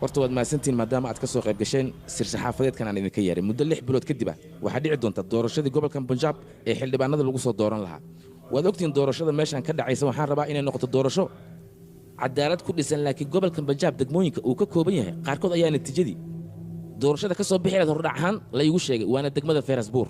Horta waad mahadsantihiin maadaama aad ka soo qayb gasheen sir saxaafadeedkan aan idinka yeeray. Muddo 6 bilood kadib ah waxaa dhici doonta doorashadii gobolkan Punjab ee xildhibaanada lagu soo dooran lahaa. Waad ogtihiin doorashada meeshan ka dhacaysa, waxaan rabaa inay noqoto doorasho cadaalad ku dhisan, laakiin gobolkan Punjab degmooyinka uu ka kooban yahay qaarkood ayaa natiijadii doorashada ka soo bixi lahayd hordhac ahaan la iigu sheegay, waana degmada Ferasbuur.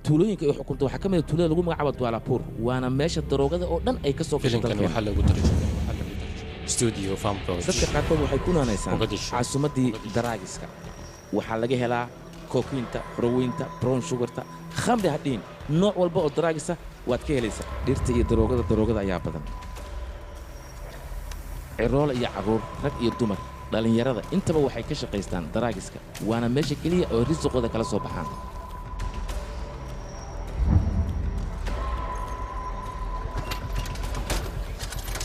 Tuulooyinka ay xukunto waxaa ka mid ah tuulada lagu magacaabo Dwalapur, waana meesha daroogada oo dhan ay ka soo gasho filimkan dalkeena. Waxaa lagu tarjumay studio Farm Bros. Dadka qaarkood waxay ku naanaysaan Mogadishu. caasimaddii daraagiska. Waxaa laga helaa kookiinta, xoroweynta, brown sugarta, khamri hadhiin, nooc walba oo daraagisa waad ka helaysaa. Dhirta iyo daroogada, daroogada ayaa badan. Ciroole iyo carruur, rag iyo dumar, dhallinyarada intaba waxay ka shaqaystaan daraagiska, waana meesha keliya oo risiqooda kala soo baxaan.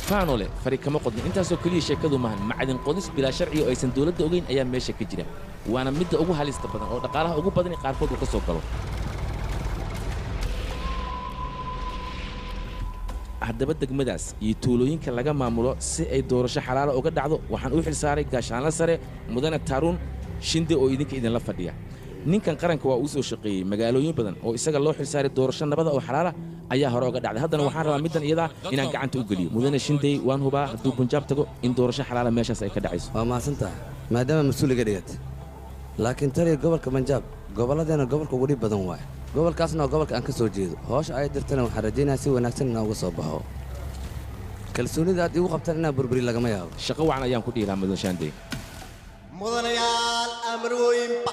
Faanole fari kama qodna, intaasoo keliya sheekadu maahan. Macdin qodis bilaa sharciga oo aysan dowladda ogeyn ayaa meesha ka jira, waana midda ugu halista badan oo dhaqaalaha ugu badani qaarkood uu ka soo galo. Haddaba degmadaas iyo tuulooyinka laga maamulo si ay doorasho xalaala uga dhacdo waxaan u xil saaray gaashaanla sare mudane Taaruun Shinde oo idinka idinla fadhiya. Ninkan qaranka waa uu soo shaqeeyey magaalooyin badan oo isaga loo xil saaray doorasho nabada oo xalaala ayaa hore uga dhacday. Haddana waxaan rabaa middan iyadaa inaan gacanta u geliyo mudane Shindey. Waan hubaa hadduu Bunjaab tago in doorasho xalaala meeshaas ay ka dhacayso. Waa mahadsantahay maadaama mas-uul iga dhigatay, laakiin taliya, gobolka Banjaab gobolladeenna gobolka ugu dhib badan waaye. Gobolkaasna waa gobolka aan ka soo jeedo. Howsha ay dirtana waxaan rajaynayaa si wanaagsan inaan uga soo baxo. Kalsoonida aad igu qabtaan inaan burburi lagama yaabo. Shaqo wacan ayaan ku dhihi lahaa mudane Shaandey. Mudanayaal, amarwooyinba,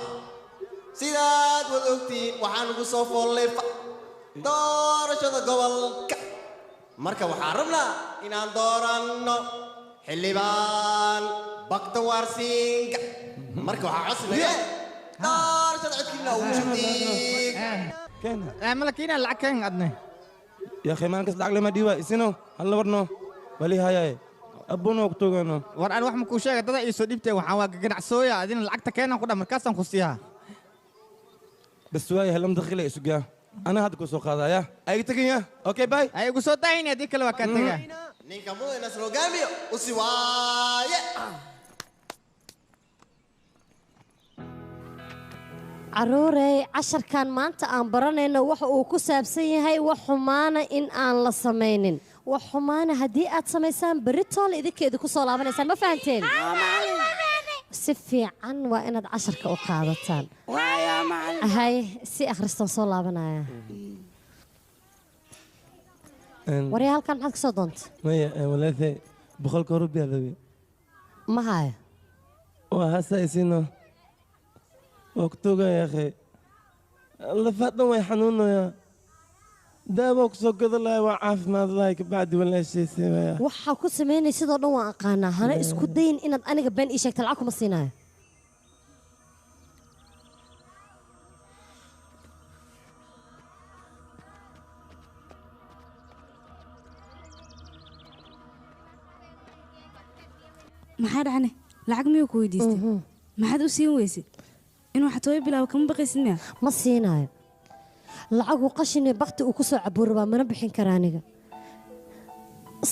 sidaad wad ogtihiin waxaan ugu soo foollay doorashada gobolka. Marka waxaan rabnaa inaan dooranno xildhibaan Baktawaarsinga. Marka waxaa codsanaya doorashada codkiina ugu shubtiin. Malkiina lacag keen adne. يا أخي ما نقص العقل ما ديوا إسينو هلا ورنو ولي هاي أبونا وقتوغانو. War aan wax ma kuu sheega, dada ii soo dhibtay, waxaan waa ganacsooya, adina lacagta keenan ku dha markaasaan ku siiyaa. بس واي هلا مدخلي سوقيا أنا هذا كوسو قاضي يا أي تكين أوكي باي. Ay igu soo daahini, haddii kale waa kaa tegaa. Ninka mudan nasrogaamiyo usi waaye. Carruurey, casharkan maanta aan baranayno waxa uu ku saabsan yahay wax xumaana in aan la samaynin. Wax xumaana haddii aad samaysaan, beritoole idinka idinku soo laabanaysaan. Ma fahanteen? Si fiican waa inaad casharka u qaadataan. Hay si akhristaan, soo laabanaya. Waryaa, halkan maxaad ka soo doontay? مايا ولاتي بخل كروبي هذا. Ma hayo. وهسا إسينو وقتوغا يا أخي لفاتنا ويحنونا يا دابا وكسو قد الله وعاف ما الله بعد ولا شيء سوى. Waxaa ku samaynay sidoo dhan waan aqaanaa. Hana isku dayin inaad aniga been ii sheegta, lacag kuma siinayo. Maxaa dhacne? Lacag miyuu ku weydiistay? Maxaad u siin weysay? Inuu xatooyo bilaabo kama baqaysid miya? Ma siinayo lacagu. Qashin iyo bakti uu ku soo cabuurabaa, mana bixin kara aniga.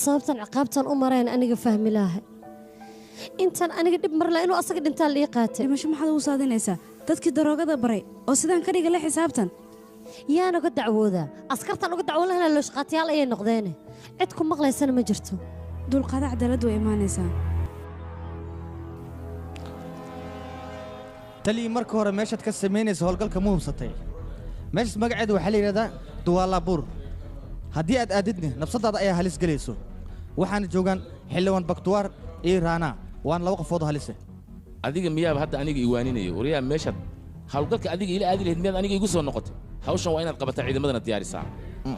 Sababtan ciqaabtan u marayn aniga fahmi lahay. Intaan aniga dhib mar laha inuu asaga dhintaan lii qaatay. Dhimasho maxaad ugu saadinaysaa? Dadkii daroogada baray oo sidaan ka dhiga la xisaabtan. Yaan uga dacwoodaa? Askartan uga dacwoon lahana looshqaatiyaal ayay noqdeene, cid ku maqlaysana ma jirto. Dulqaada, cadaalad way imaanaysaa. Talii, marka hore meeshaad ka samaynaysa howlgalka ma hubsatay? Meeshaas magaceeda waxaa la yidhahdaa Duwaalabuur. Haddii aad aadidne nafsadaada ayaa halis gelayso. Waxaana joogaan xildhibaan Baktuwaar iyo Raanaa, waana laba qofood oo halise. Adiga miyaaba hadda aniga iwaaninayo? Waryaa, meeshaad howlgalka adiga ila aadi lahayd miyaad aniga igu soo noqotay? Hawshan waa inaad qabataa, ciidamadana diyaarisaa.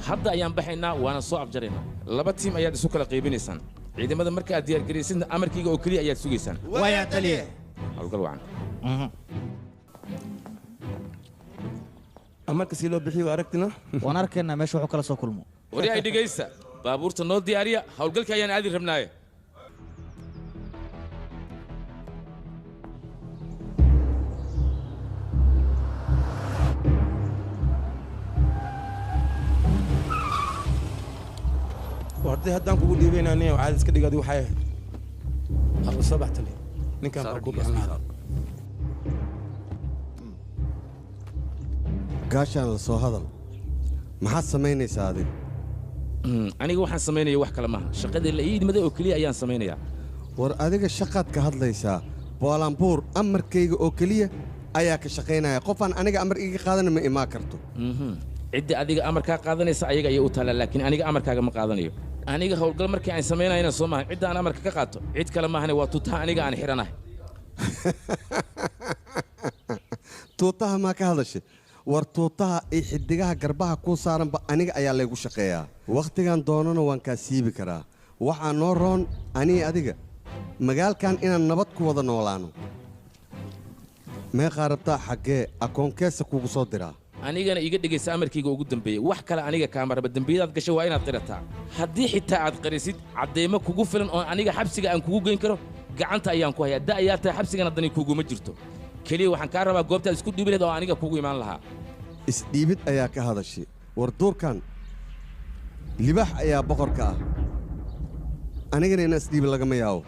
Hadda ayaan baxaynaa, waana soo afjaraynaa. Laba tiim ayaad isu kala qaybinaysaan ciidamada. Marka aad diyaargaraysidna amarkayga oo keliya ayaad sugaysaan. Waayaa taliye. Howlgal wacan. Amarka si loo bixiyo waa aragtina. Waan arkaynaa meesha wuxuu kala soo kulmo. Waryaa, dhegaysta, baabuurta noo diyaariya, howlgalka ayaan aadi rabnaaye. Waa Haddaan kugu dhiibayna niyo caadi iska dhig, adigu waxay ahayd aqli soo bax tali ninkan baa ku baahan. Gaashaan la soo hadal, maxaad samaynaysaa adiga? Aniga waxaan samaynaya wax kale maaha, shaqadii la ii idmaday oo keliya ayaan samaynayaa. War adiga shaqaad ka hadlaysaa. Boolambuur amarkayga oo keliya ayaa ka shaqaynaya, qofaan aniga amar iiga qaadana ma imaan karto. Cidda adiga amarkaa qaadanaysa ayaga ayay u taallaa, laakiin aniga amarkaaga ma qaadanayo. Aniga howlgal markii aan samaynayana soo maahan cidda aan amarka ka qaato cid kale maahane, waa tuutaha aniga aan xidhanahay. Tuutaha maa ka hadashay? War tuutaha iyo xiddigaha garbaha kuu saaranba aniga ayaa laygu shaqeeyaa, wakhtigan doonana waan kaa siibi karaa. Waxaa noo roon anii adiga magaalkan inaan nabad ku wada noolaano. Meeqaa rabtaa? Xaggee akoonkeesa kugu soo diraa? Anigana iga dhegaysa amarkayga ugu dambeeyey, wax kale aniga kaama raba. Dembiyadaad gashay waa inaad qirataa. Haddii xitaa aad qarisid, caddaymo kugu filan oo aniga xabsiga aan kugu geyn karo gacanta ayaan ku hayaa. Da ayaa tahay, xabsigan haddani kuguma jirto. Keliya waxaan kaa rabaa goobtaad isku dhiibi lahayd oo aniga kugu imaan lahaa. Isdhiibid ayaa ka hadashay. War duurkan libaax ayaa boqorka ah, anigana inaan isdhiibi lagama yaabo.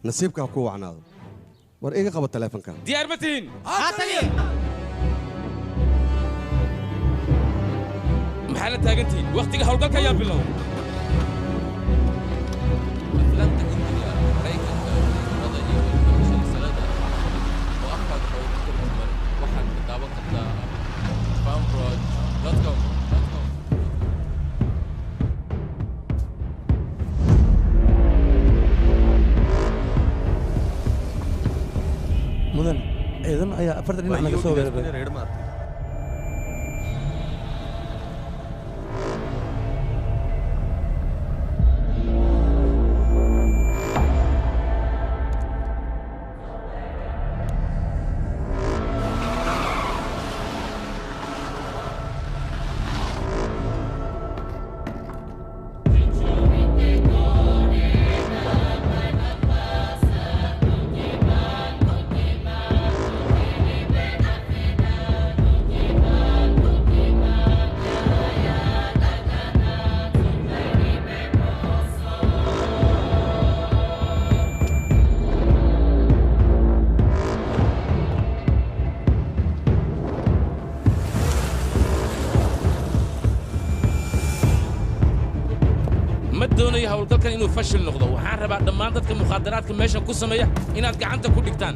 Nasiibka ha kuu wacnaado. War iga qaba taleefanka. Diyaar ma tihiin? Maxaa la taagan tihiin? Wakhtiga howlgalka ayaa bilowday. Aflaamta Hindiga, Maraykanka, filimada iyo weliba musalsalada oo afkaaga hooyo ku turjuman waxaad ka daawan kartaa farmproj.com. Mudan, ciidamo ayaa afartan dhinac naga soo weeraray. Ma doonayo howlgalkan inuu fashil noqdo. Waxaan rabaa dhammaan dadka mukhaadaraadka meeshan ku sameeya inaad gacanta ku dhigtaan.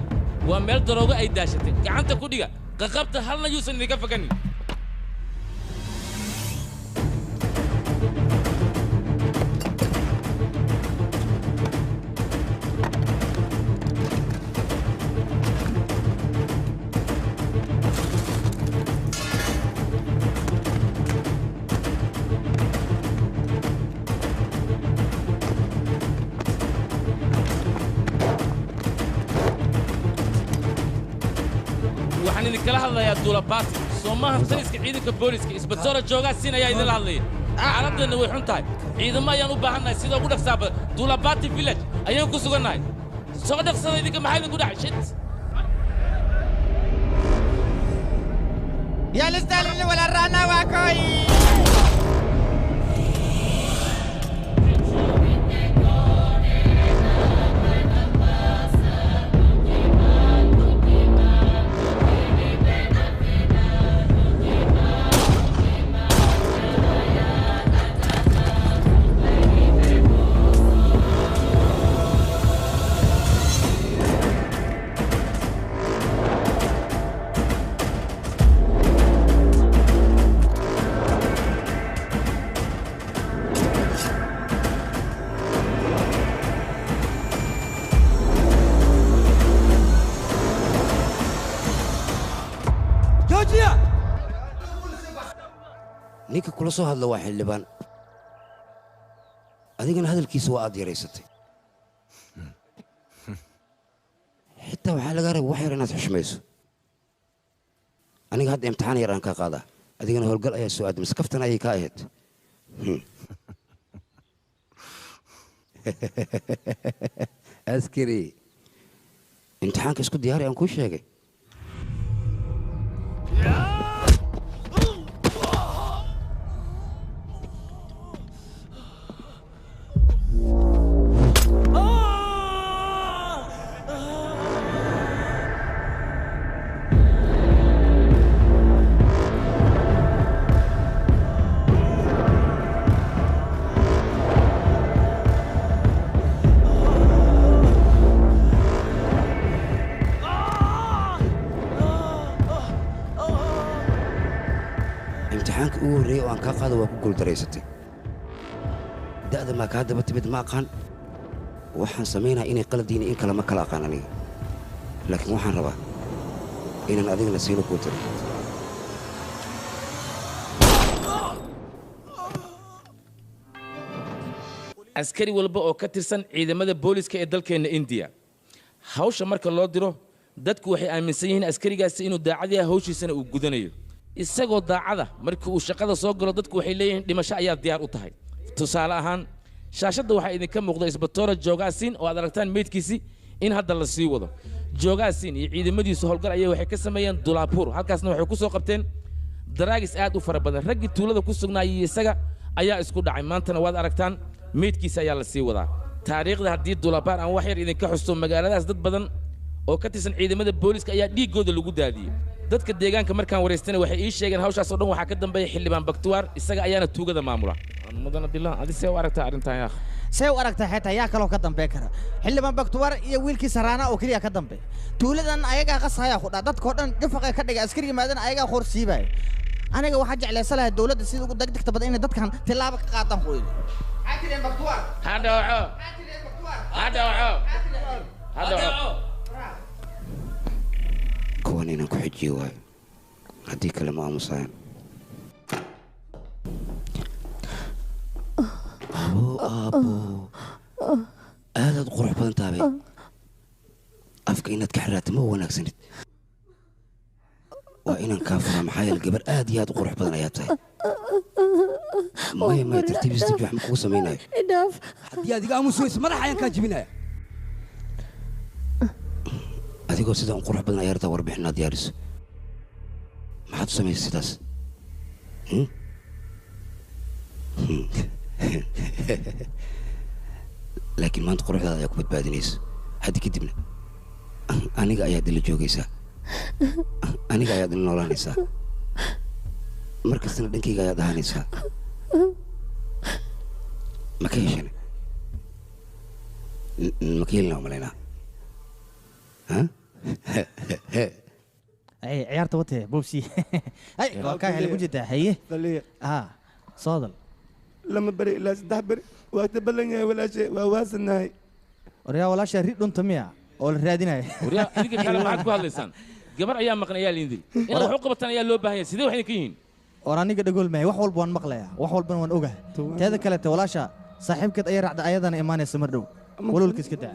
Waa meel daroogo ay daashatay. Gacanta ku dhiga, qaqabta, halna yuusan idinka fakanin. Waxaan idinkala hadlayaa duulabaati, soo maaha taliska ciidanka booliska isbatoora joogaa siin ayaa idinla hadlaya. Xaaladeenna way xun tahay, ciidamo ayaan u baahannahay sida ugu dhaqsaa badan. Duulabaati village ayaan ku sugannahay, soo dhaqsada. Idinka maxaa idinku dhacay? Shit. يا الاستاذ ولا رانا واكوي. Joojiya. Ninka kula soo hadla waa xildhibaan, adigana hadalkiisa waa aad yaraysatay. Xitaa waxaa lagaa raba wax yar inaad xushmayso. Aniga hadda imtixaan yar aan kaa qaadaa, adigana howlgal ayaa soo aadamay, kaftan ayay kaa ahayd. Askari, imtixaanka isku diyaari aan kuu sheegay. ugu horreeyey oo aan kaa qaado waa ku guuldaraysatay. Da'da maa kaa daba timid ma aqaan. Waxaan samaynayaa inay qaladiina in kale ma kala aqaan aniga. Laakiin waxaan rabaa inaan adigana siino kuu tiro. Askari walba oo ka tirsan ciidamada booliska ee dalkeenna Indiya, hawsha marka loo diro dadku waxay aaminsan yihiin askarigaasi inuu daacad yahay, hawshiisana uu gudanayo. Isagoo daacada markii uu shaqada soo galo dadku waxay leeyihiin dhimasho ayaa diyaar u tahay. Tusaale ahaan shaashadda waxaa idinka muuqda isbatoora Joogaasin oo aad aragtaan meydkiisii in hadda la sii wado. Joogaasin iyo ciidamadiisu howlgal ayay waxay ka sameeyeen Dulaapuur, halkaasna waxay ku soo qabteen daraagis aad u fara badan. Raggii tuulada ku sugnaayay iyo isaga ayaa isku dhacay, maantana waad aragtaan meydkiisa ayaa la sii wadaa. Taariikhda haddii Dulabaar aan wax yar idinka xusto, magaaladaas dad badan oo ka tirsan ciidamada booliska ayaa dhiiggooda lagu daadiyey. Dadka deegaanka markaan waraystana waxay ii sheegeen hawshaas oo dhan waxaa ka dambeeya xildhibaan Baktuwaar, isaga ayaana tuugada maamula. Mudana Dilan, adi see u aragtaa arrintan yaakh? See u aragtaa xitaa yaa kaloo ka dambeyn kara xildhibaan Baktuwaar iyo wiilkiisa Raana oo keliya ka dambe. Tuuladan ayagaa qasaya ku dhaa dadkoo dhan jafaqay ka dhigay, askari yimaadana ayagaa qoor siibaya. Aniga waxaa jeclaysan lahaa dowladda sida ugu degdegta badan inay dadkan tillaabo ka qaadaan ku yidhi. Ha dhawaco, ha dhawaco, ha dhawaco. Kuwan inaan ku xijiyo waayo, haddii kale ma aamusayaan. Abo, abo, aadaad u qurux badan taabay. Afka inaad ka xiraato ma wanaagsanid. Waa inaan kaa furaa, maxaa yeele gabar aad iyo aad u qurux badan ayaa tahay. Maya maya, tartiib isdij, wax ma kugu samaynayo. Idhaaf. Haddii aad iga aamusi weyso madaxa ayaan kaa jebinaya. Adigoo sidan u qurux badan ayaa rabtaa warbixin inaad diyaariso. Maxaad u samaysay sidaas? Laakiin maanta quruxdaada ayaa ku badbaadinaysa. Hadda kadibna aniga ayaad ila joogaysaa, aniga ayaad ila noolaanaysaa, mar kastana dhankayga ayaad ahaanaysaa. Ma ka heshane? Ma ka helina umalaynaa? Ay ciyaarta watee boobsi. Ay waa kaa helay ujeedaa. Haye ha soo hadal. 2 beri ilaa 3 beri waa ka ballan yahay walaashe, waa waasanahay. Waryaa walaasha ri dhunta miya oo la raadinayo? Waryaa idinka kale maxaad ku hadlaysaan? Gabar ayaa maqan ayaa liin dili, inaad wax u qabataan ayaa loo baahan yahay. Sidee wax idinka yihiin? War aniga dhagool maahay, wax walba waan maqlayaa, wax walbana waan ogahay. Teeda kalete walaasha saaxiibkeed ayay raacda, ayadana imaanaysa mar dhow. Walwalka iska daa.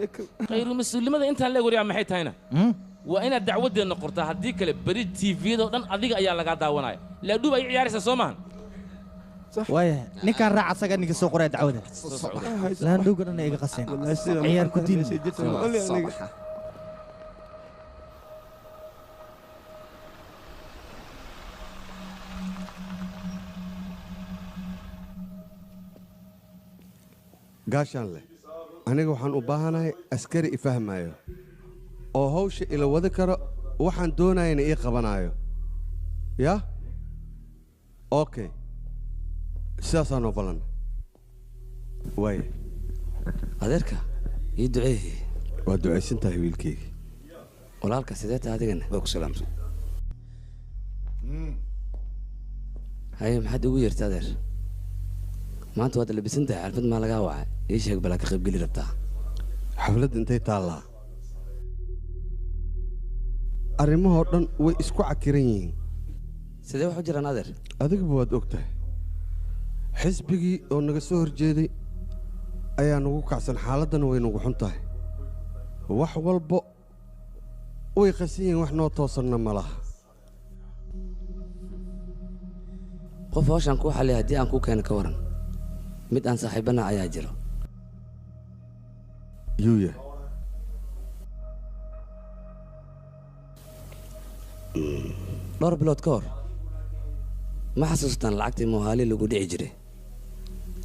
Khayru mas-uulnimada intaan leeg waryaa maxay tahayna? Waa inaad dacwadeenna qortaa, haddii kale beri TV-yada oo dhan adiga ayaa lagaa daawanaya. Laadhuub ay ciyaaraysaa soo maahan? Waaya ninkaan raac asaga ninka soo qoraya dacwada. Laandhowga dhan ay iga qaseen ciyaar ku diin. Gaashaan leh, aniga waxaan u baahanahay askari i fahmayo oo hawsha ila wadi karo, waxaan doonayana ii qabanayo. Yaa okay, sidaasaa noo ballan waaya. Adeerka ii duceeyey. Waa ducaysan tahay wiilkayga. Walaalka sidee tahay adigana? Waa ku salaamsan. Haye maxaad ugu yeertay adeer? Maanta waad labisan tahay, xalfad maa lagaa wacay? Ii sheeg balaa ka qaybgeli rabtaa. Xafladda intay taallaa arrimahoo dhan way isku cakiran yihiin. Sidee wax u jiraan adeer? Adigaba waad og tahay, xisbigii oo naga soo horjeeday ayaa nagu kacsan, xaaladdana way nagu xun tahay. Wax walba way qasan yihiin, wax noo toosanna ma laha. Qof hawshaan kuu xalliya haddii aan kuu keeno ka waran? Mid aan saaxiibana ayaa jiro. Yuu yahay? Dhowr bilood ka hor ma xasuustaan lacagtii Moohaali lagu dhici jiray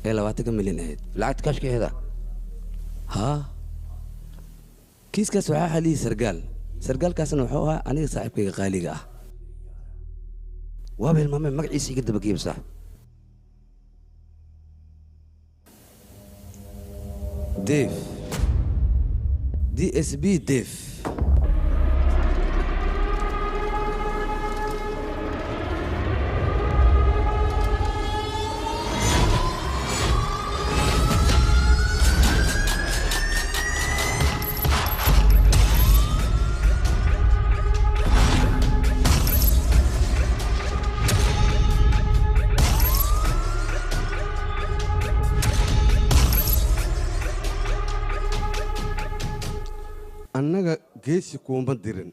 ee 20 milyan ahayd? Lacagta kaashka aheeda? Haa, kiiskaas waxaa xaliyey sargaal. Sargaalkaasna wuxuu ahaa aniga saaxiibkayga qaaliga ah. Waaba hilmaamay magaciisa, iga dabageeyba saaxib. Dave, DSB Dave. Annaga geesi kuuma dirin,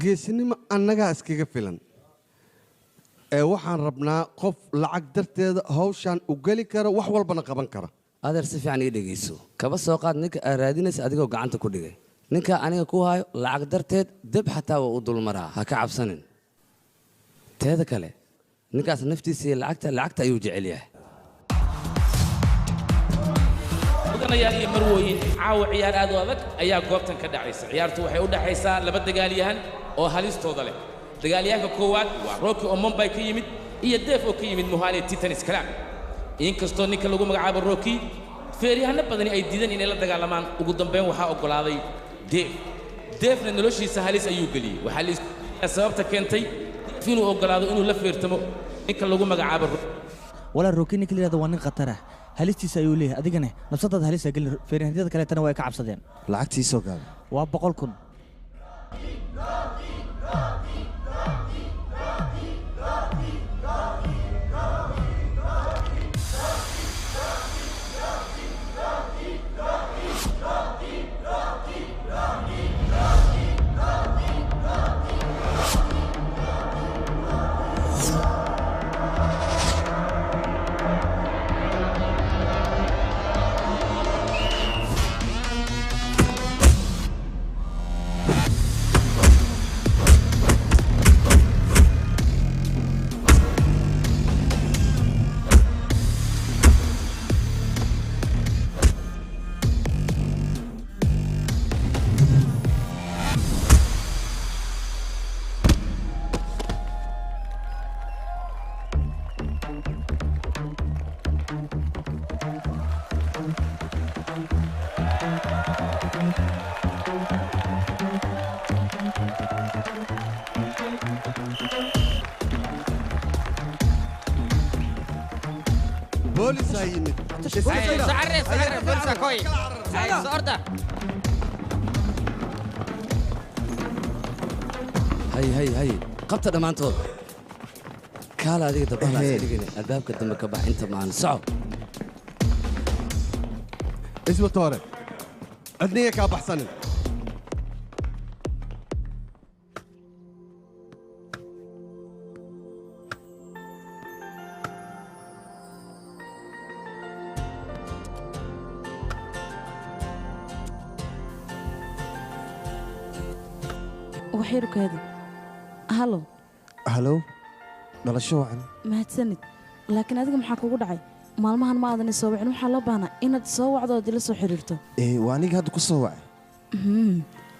geesinimo annagaa iskaga filan. Ee waxaan rabnaa qof lacag darteeda hawshaan u geli kara, wax walbana qaban kara. Adeer si fiican ii dhegayso. Kaba soo qaad ninka aad raadinaysa adigoo gacanta ku dhigay. Ninka aniga ku hayo lacag darteed deb xataa waa u dulmaraa, ha ka cabsanin. Teeda kale, ninkaas naftiisa iyo lacagta ayuu jecel yahay. Mudanayaal iyo marwooyin, caawa ciyaar aad u adag ayaa goobtan ka dhacaysa. Ciyaartu waxay u dhaxaysaa laba dagaalyahan oo halistooda leh. Dagaalyahanka koowaad waa Rocky oo Mumbai ka yimid iyo Dev oo ka yimid Mohali Titans Club. Inkastoo ninka lagu magacaabo Rocky feeryahano badani ay diideen inay la dagaalamaan, ugu dambeyn waxaa oggolaaday Dev. Devna noloshiisa halis ayuu geliyey. Waxaa la sababta keentay Dev inuu oggolaado inuu la feertamo ninka lagu magacaabo Rocky. Walaa Rocky ninka la yidhahdo waa nin khatar ah, halistiisa ayuu leeyahay. Adigana nafsadaada halis ha gelin. Feeryahanada kaleetana waa ay ka cabsadeen. Lacagtiisoo gaaba waa 100,000. Boolisaa yimid. Hay hay hay, qabta dhammaantood. Kaala adiga dabada iska dhigin, albaabka dambe ka bax inta maan soco. Isbatoore, cidniya kaa baxsanin. Waxyarukaadi. Halo. Halow, dhalasho wacan. Mahadsanid, laakiin adiga maxaa kugu dhacay? Maalmahan ma aadan isoo wicin. Waxaa loo baahnaa inaad soo wacdo ood ila soo xiriirto. Ee waa aniga hadda ku soo wacay.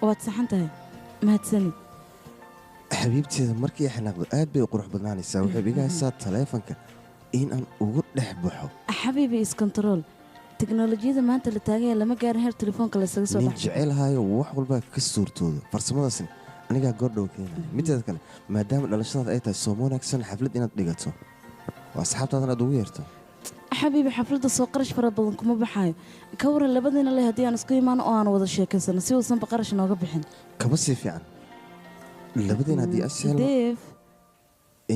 Waad saxan tahay, mahadsanid. Xabiibteeda markii ay xanaaqdo aad bay u qurux badnaanaysaa. Waxay iga haysaa taleefanka in aan ugu dhex baxo. Xabiibi, iskontarool. Teknolojiyada maanta la taagan yahay lama gaarin heer telefoonka laysaga soo nin dhex. jecelhayo wax walba ka suurtoodo farsamadaasna anigaa goordhow keenaya. Mideeda kale, maadaama dhalashadaada ay tahay sooma wanaagsan xaflad inaad dhigato oo asxaabtaadan aad ugu yeerto. Xabiibi, xafladda soo qarash fara badan kuma baxaayo. Ka waran labadiina le haddii aan isku imaano oo aan wada sheekaysano si uusanba qarash nooga bixin? Kaba sii fiican labadiina haddii as helno. Deef.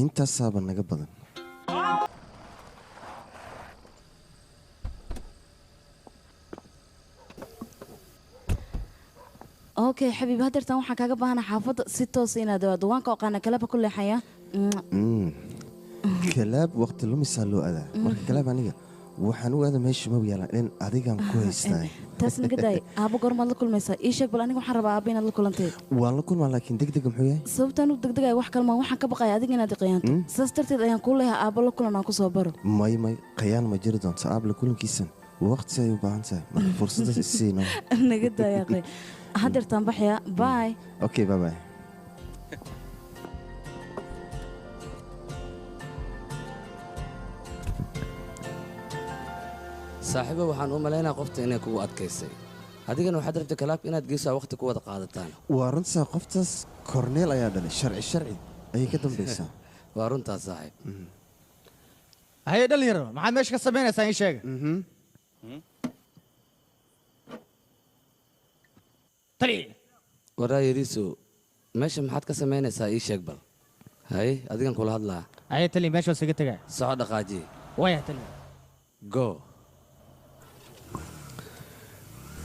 Intaasaaba naga badan. Okay xabiibi, haddeertan waxaan kaaga baahanaa xaafadda si toosa inaad awaado. Waanka oqaana kaleba ku leexaya. Kalaab waqti lumisaa loo adaa marka kalaab aniga waxaan u aada meesha ma yaalaan in adigaan ku haystaay. Taas naga daay. Aabbo goormaad la kulmaysaa? Ii sheeg bal, aniga waxaan rabaa aabba inaad la kulantay. Waan la kulmaa, laakiin degdega muxuu yahay? Sababtaan u degdegaya wax kalmaa, waxaan ka baqaya adiga inaad iqiyaanto. Saas darteed ayaan kuu leeyahay aabbo la kulan aan ku soo baro. May may, khayaan ma jiri doonto. Aab la kulankiisan waqti ay u baahan tahay, marka fursaddaas isiino. Naga daayaqay, haddeertaan baxaya. Bye. Okay, bye bye. Saaxiibo, waxaan u malaynaa qofta inay kugu adkaysay, adigana waxaad rabtay kalaabka inaad geyso waqti ku wada qaadataan. Waa runtaa, qoftaas korneel ayaa dhalay, sharci sharci ayay ka dambaysaa. Waa runtaa saaxiib. Haye dhalinyaro, maxaad meesha ka samaynaysaa? Ii sheega. Tali. Waraa yariiso, meesha maxaad ka samaynaysaa? Ii sheeg bal. Haye, adigan kula hadlaa. Haye tali, meesha waa isaga tegaa. Soco, dhaqaaji. Waya tali. Go.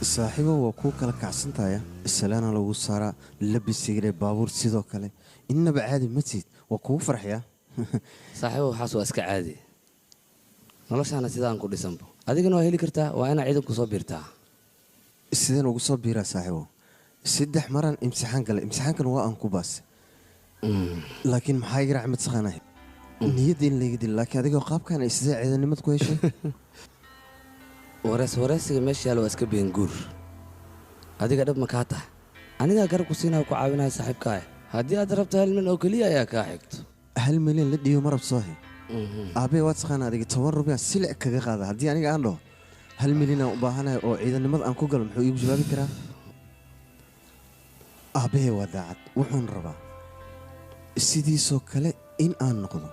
Saaxiibo waa kuu kala kacsantaya, salaana lagu saaraa, labisigire baabuur sidoo kale. Innaba caadi ma tihid, waa kugu farxaya. Saaxiibo waxaas waa iska caadi. Noloshaana sidaan ku dhisanbo. Adigana waa heli kartaa, waa inaad ciidanku soo biirtaa. Sideen ugu soo biiraa saaxiibo? 3 maraan imtixaan galay, imtixaankan waa aan ku baasay. Laakiin maxaa iga raacmad saqanahay? Niyadda in layga dilo, laakiin adigoo qaabkan ay sidee ciidannimad ku heshay? Wareys wareysiga meesha yaal waa iska been guur. Adiga dhab ma kaa tahay? Anigaa garab ku siinaya, ku caawinaya saaxiibkaa. Haddii aad rabto 1 milyan oo keliya ayaa kaa xigto. 1 milyan la dhiibo ma rabto soohi. Aabe waad saqaana adiga 10 rubiyan silic kaga qaada. Haddii aniga aan dhaho 1 milyan aan u baahanahay oo ciidannimada aan ku galo, muxuu iigu jawaabi karaa? Aabahe waa daacad, wuxuun rabaa sidiisoo kale in aan noqdo.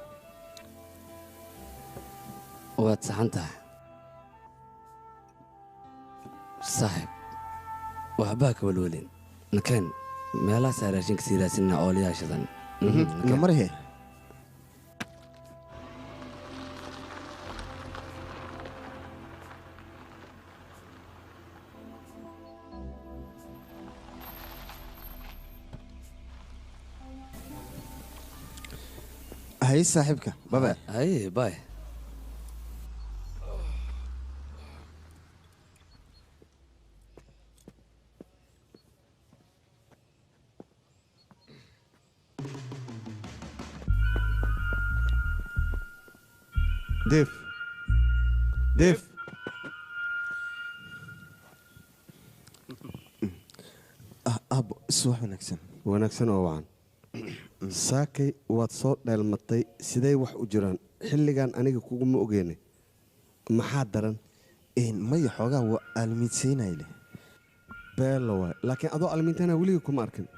Waad saxan tahay saaxiib, waxbaa ka walwalin. Nakeen meelahaasaa raashinka sii raadsinaa oolayaashadan. Namarihe. Haye saaxiibka, bye. Haye, bye. Deef, Deef. Aabo, subax wanaagsan. Wanaagsan oo wacan. Saakay waad soo dheelmatay, sidee wax u jiraan? Xilligan aniga kuguma ogeynay, maxaa daran? Maya, xoogaa waa aalmiidsaynay leh. Beelo waay, laakiin adoo almiintana weliga kuma arkin.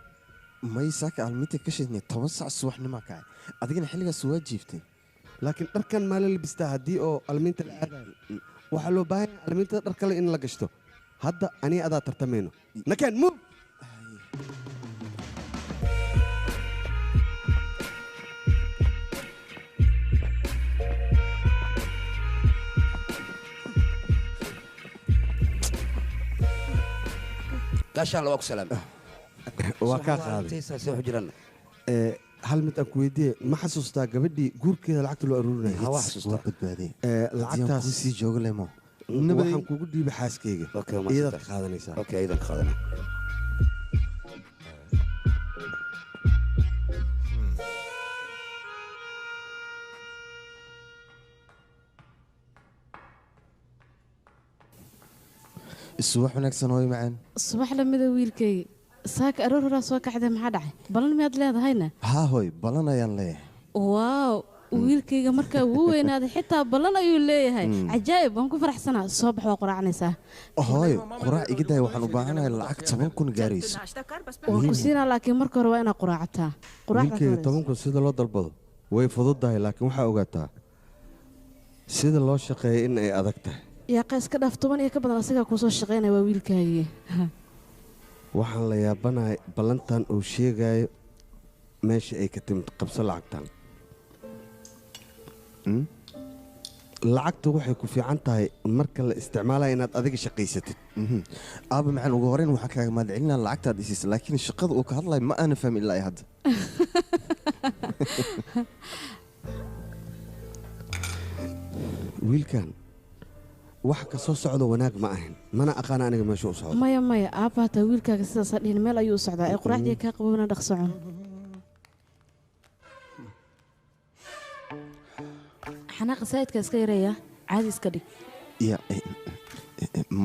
May, saaka aalmiinta ka shidnay 10 sac subaxnimaa kacay, adigana xilligaas waa jiiftay. Laakiin dharkan maa la labistaa haddii oo almiinta la aadayo? Waxaa loo baahan yahay almiintada dhar kale in la gashto. Hadda aniga adaa tartamayno, nakeen move. Gaashaan waa ku salaam. Waa kaa qaaday. Saasay wax jiraan. Hal mid aan ku weydiiye, ma xasuustaa gabadhii guurkeeda lacagta loo aruurinayay? Ha, waa xasuustaa. Waa badbaadey. Lacagtaas kuu sii joogo lemo. Waxaan kugu dhiibay xaaskayga, iyadaad ka qaadanaysaa. Okay, iyadan ka qaadana. Subax wanaagsan, hooyo macaan. Subax lamida, wiilkayga. Saaka aroor horaa soo kacday, maxaa dhacay? Balan miyaad leedahayna? Haa hooy, balan ayaan leeyahay. Waaw, wiilkayga markaa wuu weynaaday, xitaa ballan ayuu leeyahay. Cajaa'ib, waan ku faraxsanaa. Soo bax, waa quraacanaysaa. Hooyo, quraac iga daaya, waxaan u baahanahay lacag 10,000 gaarayso. Waan ku siinaa, laakiin marka hore waa inaad quraacataa. Quraacda ka Wiilkayga, horeysa. 10,000 sida loo dalbado way fududahay, laakiin waxaa ogaataa sida loo shaqeeya in ay adag tahay. Yaaqa, iska dhaaf, 10 iyo ka badan asagaa kuusoo shaqaynaya, waa wiilkaagii. Waxaan la yaabanahay ballantan uu sheegayo meesha ay ka timid. Qabso lacagtan. Lacagtu waxay ku fiican tahay marka la isticmaalaya inaad adiga shaqaysatid. Aaba macaan, ugu horeyn waxaan kaaga mahadcelinaa lacagtaad isiisay, laakiin shaqada uu ka hadlayo ma aana fahmin ilaa iyo hadda. Wiilkan wax ka soo socdo wanaag ma ahin, mana aqaana aniga meesha u socdo. Maya maya, aabba, hataa wiilkaaga sidaasaa dhihin, meel ayuu u socdaa. Ee quraacdii kaa qabowna, dhaqsocon. Xanaaqa saa'idka iska yareeya, caadi iska dhig. Ya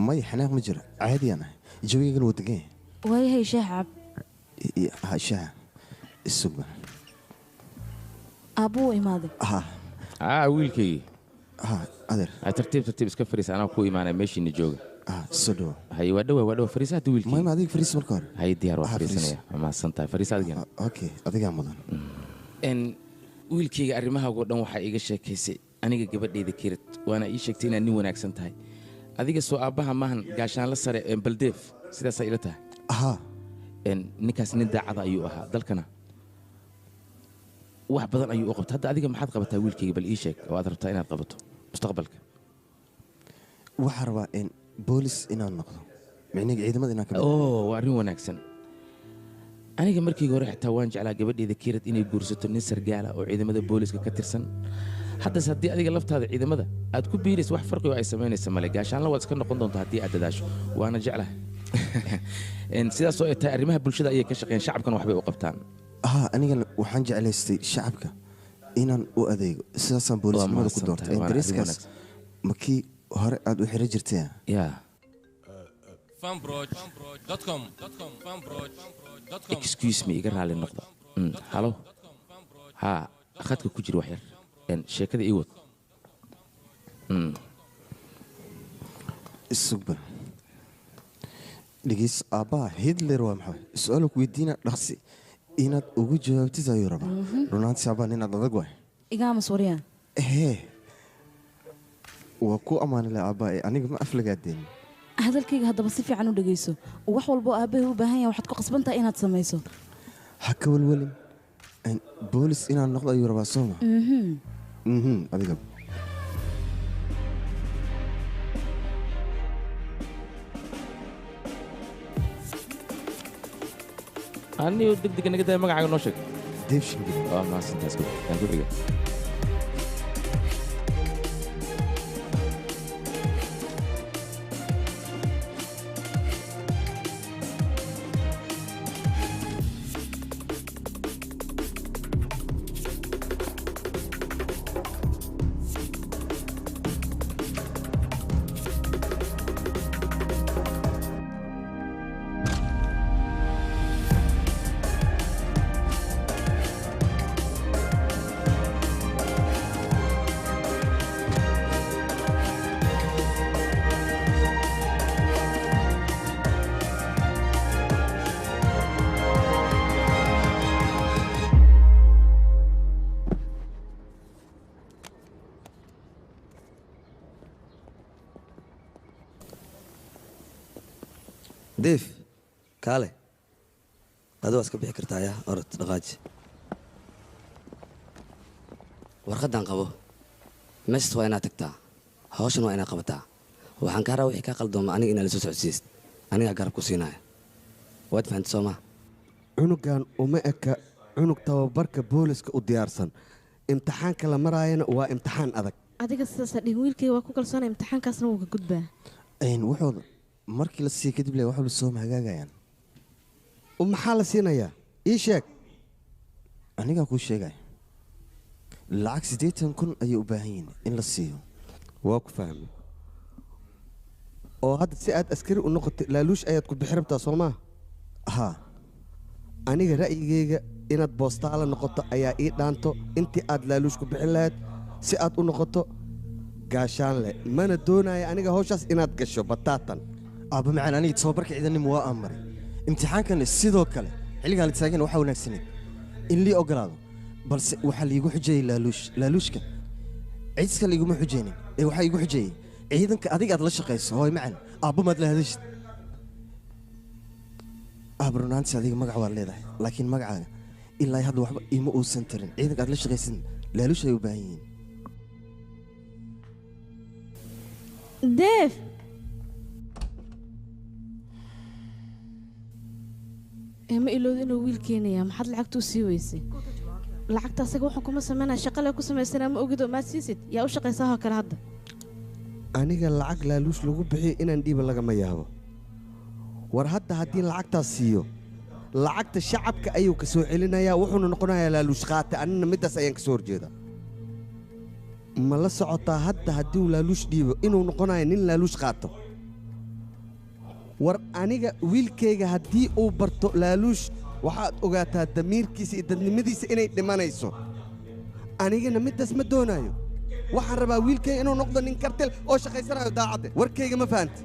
maya, xanaaq ma jiro, caadiyaan ahay, jawigaygana wuu degan yahay. Waayahay, shaah cab. Ha, shaaha isug. Aabbu wuu imaaday. Ha. Aa, wiilkaygii. Ha, adeer. Tartiib tartiib iska fariis, anaa ku imaanay, meeshiina jooga. Soo dhawo. Haye, waa dhawa, waa dhawa, fariisa hadda wiilkii. Mayma, adiga fariis marka hore. Haye, diyaar waa. Ah, fariis. Fariisanaya, waa mahadsan tahay, fariis adigana. Okay, adigaa mudan. N wiilkayga, arrimahaago dhan waxaa iiga sheekaysay aniga gabadhayda Kirid, waana ii sheegtay inaad nin wanaagsan tahay. Adiga soo aabbaha maahan gaashaanla sare Baldeef, sidaasaa ila tahay? Haa. Ninkaas nin daacada ayuu ahaa, dalkana wax badan ayuu u qabtay. Hadda adiga maxaad qabataa, wiilkayga? Bal ii sheeg oo aad rabtaa inaad qabato mustaqbalka. Waxaan rabaa in boolis inaan noqdo. Micniga ciidamada inaan ka mid Oo, waa arrin wanaagsan. Aniga markii hore xitaa waan jeclaa gabadheeda Kiirad inay guursato nin sargaala oo ciidamada booliska ka tirsan. Haddase haddii adiga laftaada ciidamada aad ku biiraysa, wax farqi oo ay samaynaysa male. Gaashaanla waad iska noqon doontaa haddii aad dadaasho, waana jeclahay. Sidaas oo ay tahay, arrimaha bulshada ayay ka shaqeeyaan, shacabkana waxbay u qabtaan. Haa, anigana waxaan jeclaystay shacabka inaan u adeego, sidaasaan boolisnimada ku doortay. Mahadsantahay, waana arrin Dareeskaas ma kii hore aad u xiran jirtay? Yaa. Fanproj.com, fanproj.com. Excuse me, iga raali noqda. Halo, haa, khadka ku jira wax yar. Sheekada ii wad. Isugban, dhegeys, aabbaha Hitler waa maxay? Su-aal ku weydiina, dhaqsi inaad ugu jawaabtid ayuu rabaa. Runaantii aabbaha ninaad adag waay. Igaamas waryaan. Hee, waa ku ammaani leh aabbaha ee aniga ma aflagaadeen. Hadalkayga haddaba si fiican u dhegayso. Wax walbo aabbahay u baahan yahay waxaad ku qasban tahay inaad samayso. Ha ka walwalin. Boolis inaan noqdo ayuu rabaa, soo ma? Mhm. Adiga. Anigo degdega naga daya, magacaaga noo sheeg. Deebshingil. Waa mahadsantaas. Kan ku xiga. Diif, kaale, adi waa iska bixi kartaa. Ya, orod, dhaqaaji. Warqaddan qabo. Meeshaas waa inaad tagtaa, hawshan waa inaad qabataa. Waxaan kaa rabaa wixii kaa qaldooma aniga inaad la soo socodsiisid. Anigaa garab ku siinaya, waad fahamtay soo maa? Cunugan uma eka cunug tababarka booliska u diyaarsan. Imtixaanka la maraayana waa imtixaan adag. Adiga sidaasa dhihin, wiilkayga waa ku kalsoonay, imtixaankaasna wuu ka gudbaa. Wuxuu markii la siiya kadib le wax walba soo mahagaagayaan. Maxaa la siinayaa? Ii sheeg. Anigaa kuu sheegaya, lacag 80,000 ayay u baahan yihiin in la siiyo. Waa ku fahmay. Oo hadda si aad askari u noqotay laaluush ayaad ku bixi rabtaa, soo maa? Haa. Aniga ra'yigayga inaad boostaala noqoto ayaa ii dhaanto intii aad laaluush ku bixin lahayd si aad u noqoto gaashaanle. Mana doonaya aniga hawshaas inaad gasho bataatan. Aabba macaan, aniga tababarka ciidanimo waa aan maray, imtixaankan sidoo kale. Xilligaan la taagan waxaa wanaagsaneed in lii ogolaado, balse waxaa liigu xujeeyey laaluush. Laaluushka cidska liiguma xujeynin ee waxaa iigu xujeeyey ciidanka adiga aad la shaqayso. Hooy macaan, aabba maad la hadashid. Aabba, runaantii adiga magac waad leedahay, laakiin magacaaga ilaa hadda waxba iima uusan tarin. Ciidanka aad la shaqaysid laaluush ay u baahan yihiin. Deef, ee ma ilowda inuu wiil keenayaa? Maxaad lacagta u sii weysay? Lacagta asaga waxaan kuma sameynaya, shaqale ku samaysanaa. Ma ogid oo maad siisid? Yaa u shaqaysaa oo kale hadda? Aniga lacag laaluush lagu bixiyo inaan dhiiba lagama yaabo. War hadda haddii lacagtaas siiyo, lacagta shacabka ayuu ka soo celinayaa, wuxuuna noqonayaa laaluush qaate. Anina middaas ayaan ka soo horjeedaa. Ma la socotaa hadda haddii uu laaluush dhiibo inuu noqonayo nin laaluush qaato? War aniga wiilkayga haddii uu barto laaluush, waxaad ogaataa damiirkiisa iyo dadnimadiisa inay dhimanayso. Anigana middaas ma doonayo. Waxaan rabaa wiilkayga inuu noqdo nin kartel oo shaqaysanayo, daacadde. Warkayga ma fahanti?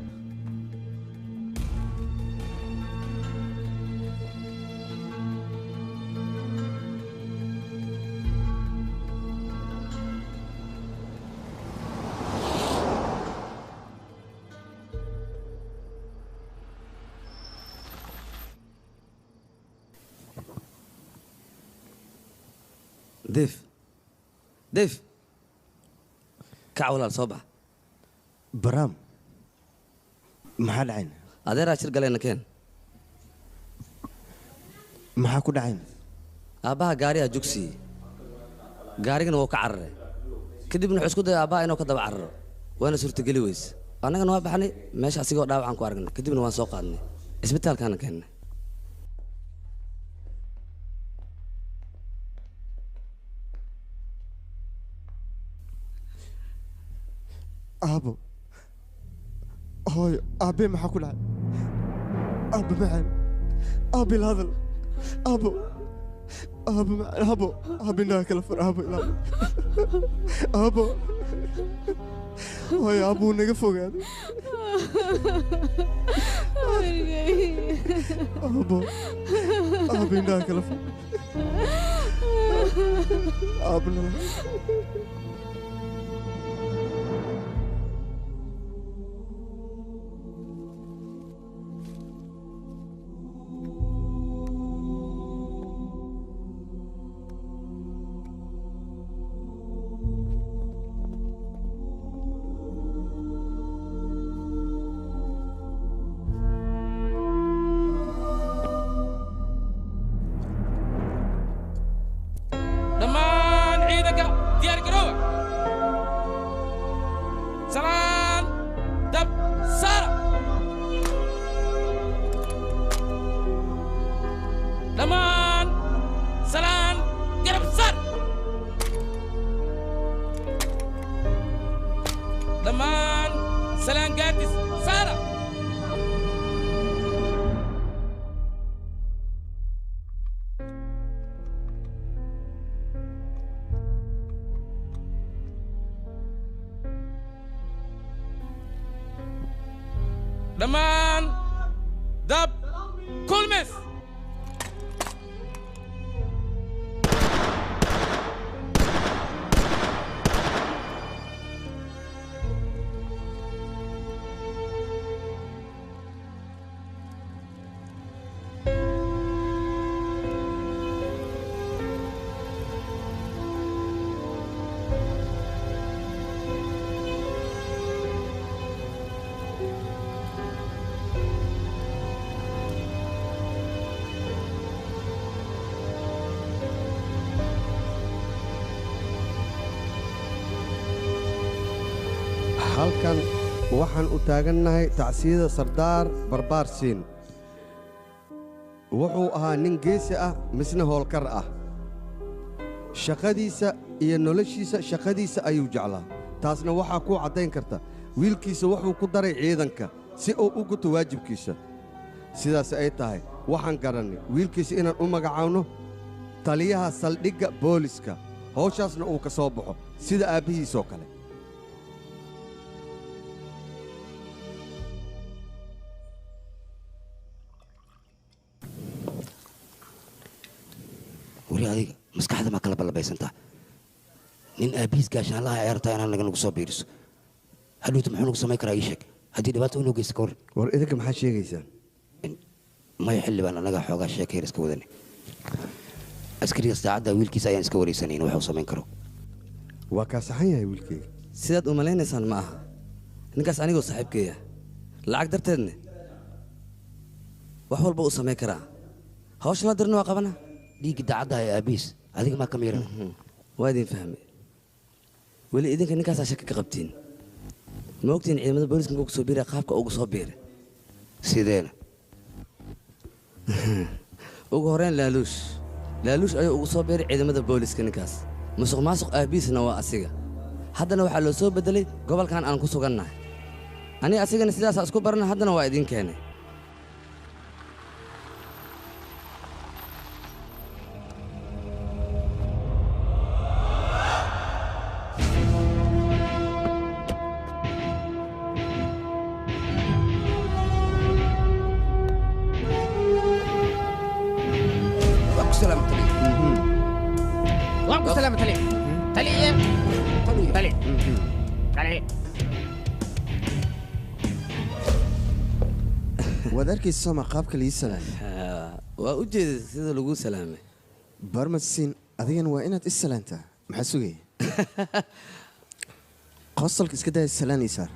Diif, Diif, kac walaal, soo bax. Baraam, maxaa dhacayn? Adeeraa shir galayna keen. Maxaa ku dhacay? Aabbaha gaariyaa jugsiiyey. Gaarigana wuu ka cararay. Kadibna wuxuu isku dayay aabbaha inuu ka daba cararo. Waana suurtageli weyse. Annagana waa baxnay, meesha asigoo dhaawacaan ku aragnay. Kadibna waan soo qaadnay. Isbitaalkaana keennay. Aabo, hooyo, aabbee maxaa ku dhacay? Aabbe macaan, aabbe ila hadal, aabbo, aabbo macaan, aabbo, aabbe indhaha kala fur, aabbo ila hadal, aabbo, hooyo, aabbo wuu naga fogaaday, aabbo, aabbe indhaha kala fur, aabbo nala. Dhammaan ciidanka diyaar garooba. Salaan dab saara. Dhammaan salaan garab saar. Dhammaan salaan gaadis saara. Dhammaan dab kulmis. Halkan waxaan u taagannahay tacsiyada Sardaar Barbaar Siin. Wuxuu ahaa nin geesi ah misna howlkar ah. Shaqadiisa iyo noloshiisa shaqadiisa ayuu jeclaa. Taasna waxaa ku caddayn karta wiilkiisa wuxuu ku daray ciidanka si uu u guto waajibkiisa. Sidaas ay tahay waxaan garannay wiilkiisa inaan u magacaawno taliyaha saldhigga booliska, hawshaasna uu ka soo baxo sida aabbihiisoo kale. Weli adiga maskaxda maa kala ballabaysantaa? Nin aabbihiis gaashaanlaha ay rabtaa inaan naga nagu soo biiriso, hadhowta muxuu nagu samayn karaa? Ii sheeg haddii dhibaato u noo geysta ka hor. War idinka maxaa sheegaysaan? Maya xildhibaan, annagaa xoogaa sheekayar iska wadanay. Askariga saacadda wiilkiisa ayaan iska wareysanayn waxa uu samayn karo. Waa kaa saxan yahay wiilkayga. Sidaad u malaynaysaan ma aha. Ninkaas anigoo saaxiibkeeya. Lacag darteedna wax walba uu samayn karaa. Hawsha la dirna waa qabanaa. Dhiigga daacadda ee aabbihiis adiga maa ka miirana? Waa idin fahmay. Weli idinka ninkaasaa shaki ka qabtiin. Ma ogtiin ciidamada booliska markuu kusoo biiraya qaabka ugu soo biiray? Sideena? Ugu horreyn laaluush. Laaluush ayuu ugu soo biiray ciidamada booliska ninkaas. Musuq maasuq aabbihiisna waa asiga. Haddana waxaa loo soo bedelay gobolkan aan ku sugannahay. Aniga asigana sidaasaa isku barana, haddana waa idiin keenay. Waa ku salaam taliya. Waan ku salaamay taliya. Taliya. Taliya. Taliya. Waad arkaysa sooma qaabka lii salaamay? Waa u jeeday sida lagu salaamay. Barmadsiin, adigana waa inaad is salaantaa. Maxaa sugaya? Qosolka iska daya, salaan ii saar.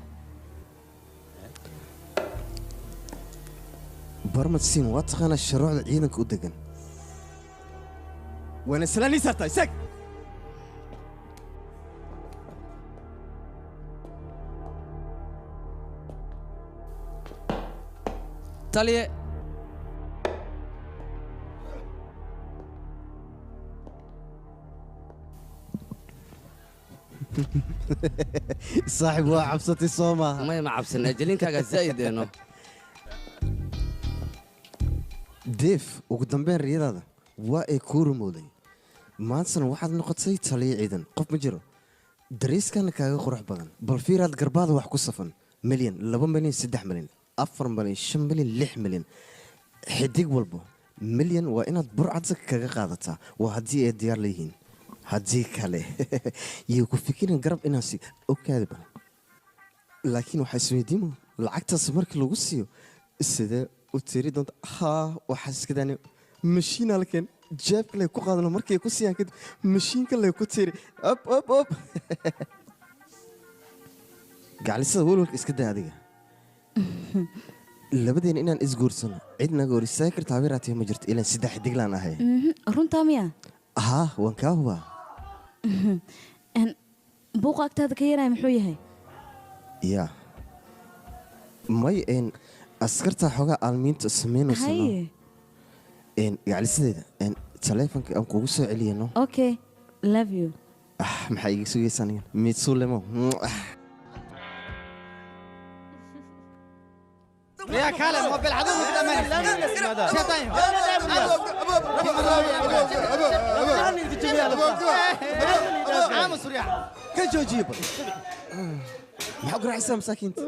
Barmadsiin waa taqaanaa shuruucda ciidanka u degan. Waana salaanii saartaa isaag. Taliye. Saaxiib waa cabsatay soo maaha. Maya ma cabsanaa, jaliinkaaga zaa'id eeno. Deef, ugu dambeyn riyadaada waa ay kuu rumowday. Maantana waxaad noqotay taliye ciidan. Qof ma jiro. Dariiskana kaaga qurux badan. Bal fiiraad garbaada wax ku safan. Milyan, 2 milyan, 3 milyan, 4 milyan, 5 milyan, 6 milyan. Xidig walbo milyan waa inaad burcadsa kaga qaadataa. Waa haddii ay diyaar leeyihiin. Haddii kale iyo ku fikirin garab inaan si okaadi badan. Laakiin waxaa isweydiimo lacagtaas markii lagu siiyo sidee u tiri doonta. Haa, waxaa iska daani mashiin halkan jeebka lay ku qaadano markay ku siiyaan kadib mashiinka lay ku tiri op op op. Gacalisada walwalka iska daa adiga. Labadeena inaan isguursano cid naga hor istaagi karta habeeraatee ma jirto ilaan 3 xidiglaan ahay. Runtaa miya? Haa, waan kaa hubaa. Buuqa agtaada ka yaraya muxuu yahay? Yaa may een askarta xoogaa aalmiinta samaynayso. Gacalisadeeda taleefanka aan kugu soo celiyano. Okay, love you. Maxaa iga sugaysaa anigan? Miidsuulemo. يا كلام مو بالعدو شيطان. Ka joojiye bal. Maxaa ku raaxaysaa masaakiinta?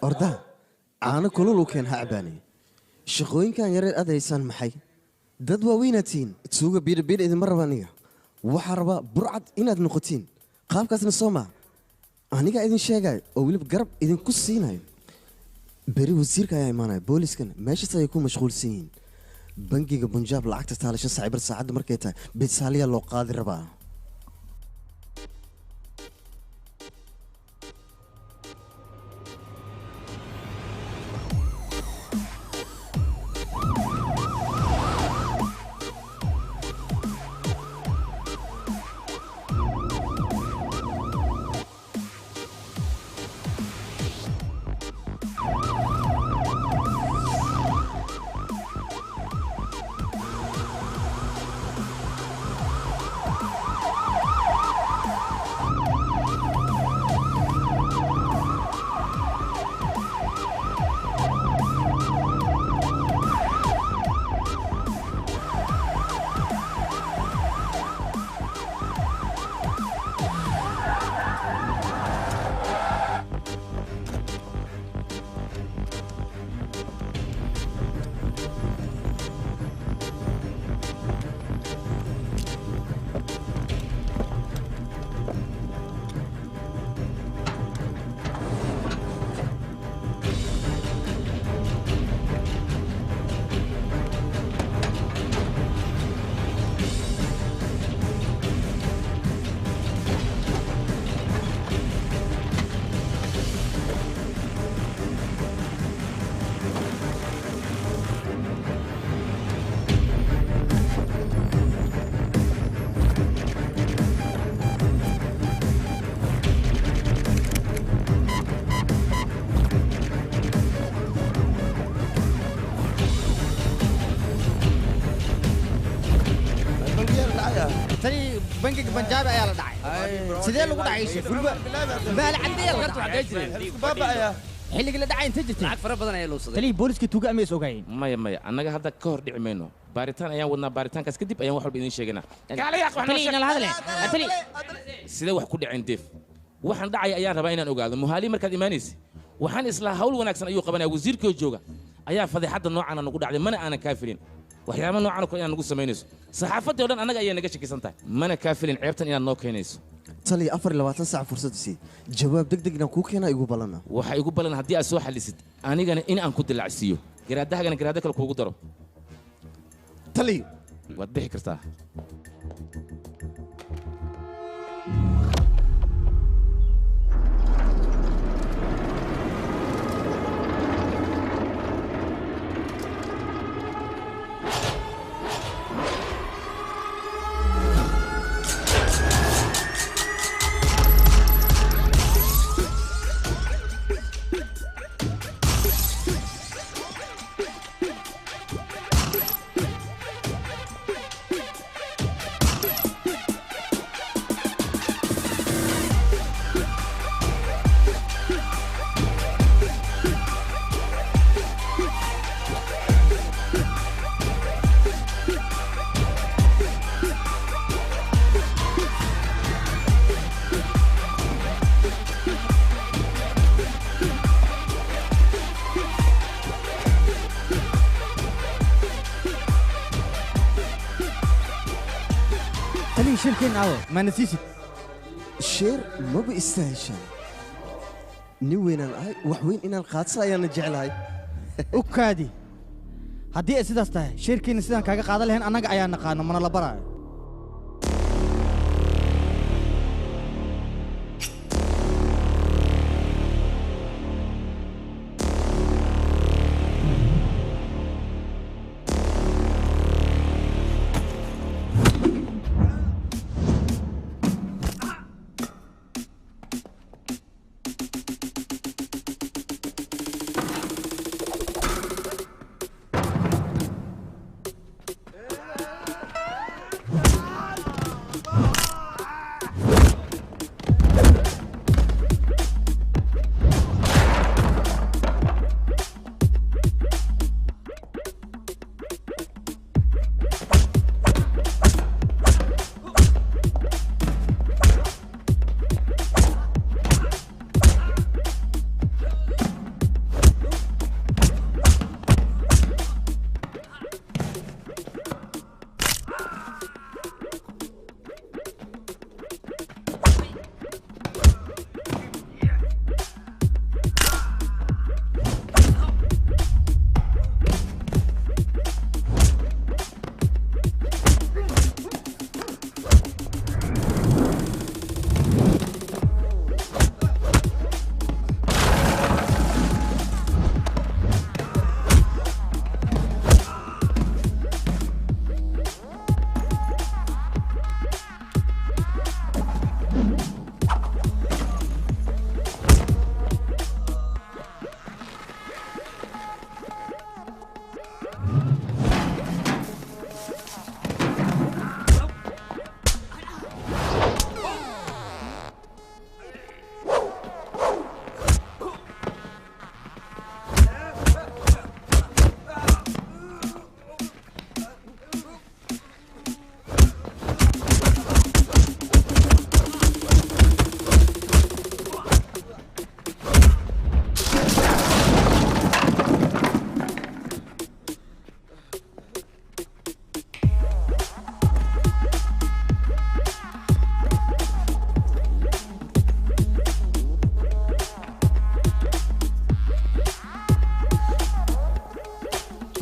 Orda, caano kulul u keen ha cabaanay. Shaqooyinkan yareer aad haysaan maxay? Dad waaweynaad tihiin. Tuuga biir biir idinma raba aniga. Waxaa rabaa burcad inaad noqotiin. Qaabkaasna soo maa. Anigaa idin sheegayo oo weliba garab idinku siinayo. Beri wasiirka ayaa imaanaya, booliskana meeshaas ayay ku mashquulsan yihiin. Bangiga Bunjaab lacagta taala 5 saac bar saacadda markay tahay bitsaaliya loo qaadi rabaa. Bangiga Banjaab ayaa la dhacay. Sidee lagu dhacay sheekh? Weliba maal caddeeya la dhacay. Xilligii la dhacay inta jirtay. Lacag fara badan ayaa loo saday. Taliya booliska tuuga ama is ogaayeen? Maya maya, annaga hadda ka hor dhici mayno. Baaritaan ayaan wadnaa, baaritaankaas kadib ayaan wax walba idiin sheegaynaa. Taliya inala hadle. Taliya. Sidee wax ku dhaceen Deef? Waxaan dhacay ayaan rabaa inaan ogaado. Muhaali markaad imaanaysa, waxaan islaa hawl wanaagsan ayuu qabanaya wasiirkoo jooga. Ayaa fadeexadda noocan nagu dhacday, mana aanan kaa filin. Waxyaabo noocan oo kale inaad nagu samaynayso. Saxaafaddii oo dhan annaga ayaa naga shakisan tahay. Mana kaa filin ceebtan inaad noo keenayso. Taliya 24 saac fursad sii. Jawaab degdeg inaan kuu keenaa igu ballana. Waxa igu ballan haddii aad soo xallisid anigana in aan ku dilacsiiyo. Garaadahagana garaado kale kuugu daro. Taliya waad bixi kartaa. Shirkeen aawo maana siisid. Sheer maba istaaheshaan. Nin weynaan ahay, wax weyn inaan qaadsa ayaana jeclahay. U kaadi. Haddii ay sidaas tahay, shirkiina sidaan kaaga qaadan lahayn annaga ayaa naqaano, mana la baraayo.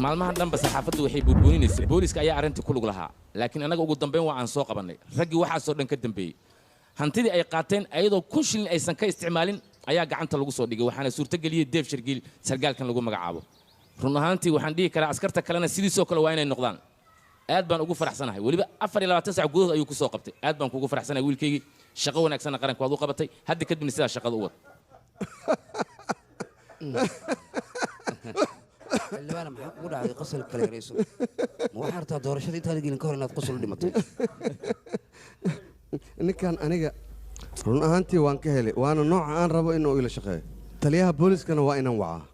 Maalmahan dhanba saxaafaddu waxay buurbuurinaysay booliska ayaa arrinta ku lug lahaa, laakiin annaga ugu dambeyn waa aan soo qabannay raggii waxaasoo dhan ka dambeeyey. Hantidii ay qaateen ayadoo 1000 shilin aysan ka isticmaalin ayaa gacanta lagu soo dhigay, waxaana suurtageliyey Deef Shargiil sargaalkan lagu magacaabo. Run ahaantii waxaan dhihi karaa askarta kalena sidiisoo kale waa inay noqdaan. Aad baan ugu faraxsanahay, weliba 24 saac gudahood ayuu ku soo qabtay. Aad baan kugu faraxsanahay wiilkaygii, shaqo wanaagsanna qaranka waad u qabatay, hadda kadibna sidaa shaqada u wad. Xildhibaan, maxaa kugu dhacday qosol kale yarayso? Ma waxaa rabtaa doorashada intaad gelin ka hor inaad qosol u dhimatay? Ninkan aniga run ahaantii waan ka helay, waana nooca aan rabo inuu ila shaqeeyo. Taliyaha booliskana waa inaan wacaa.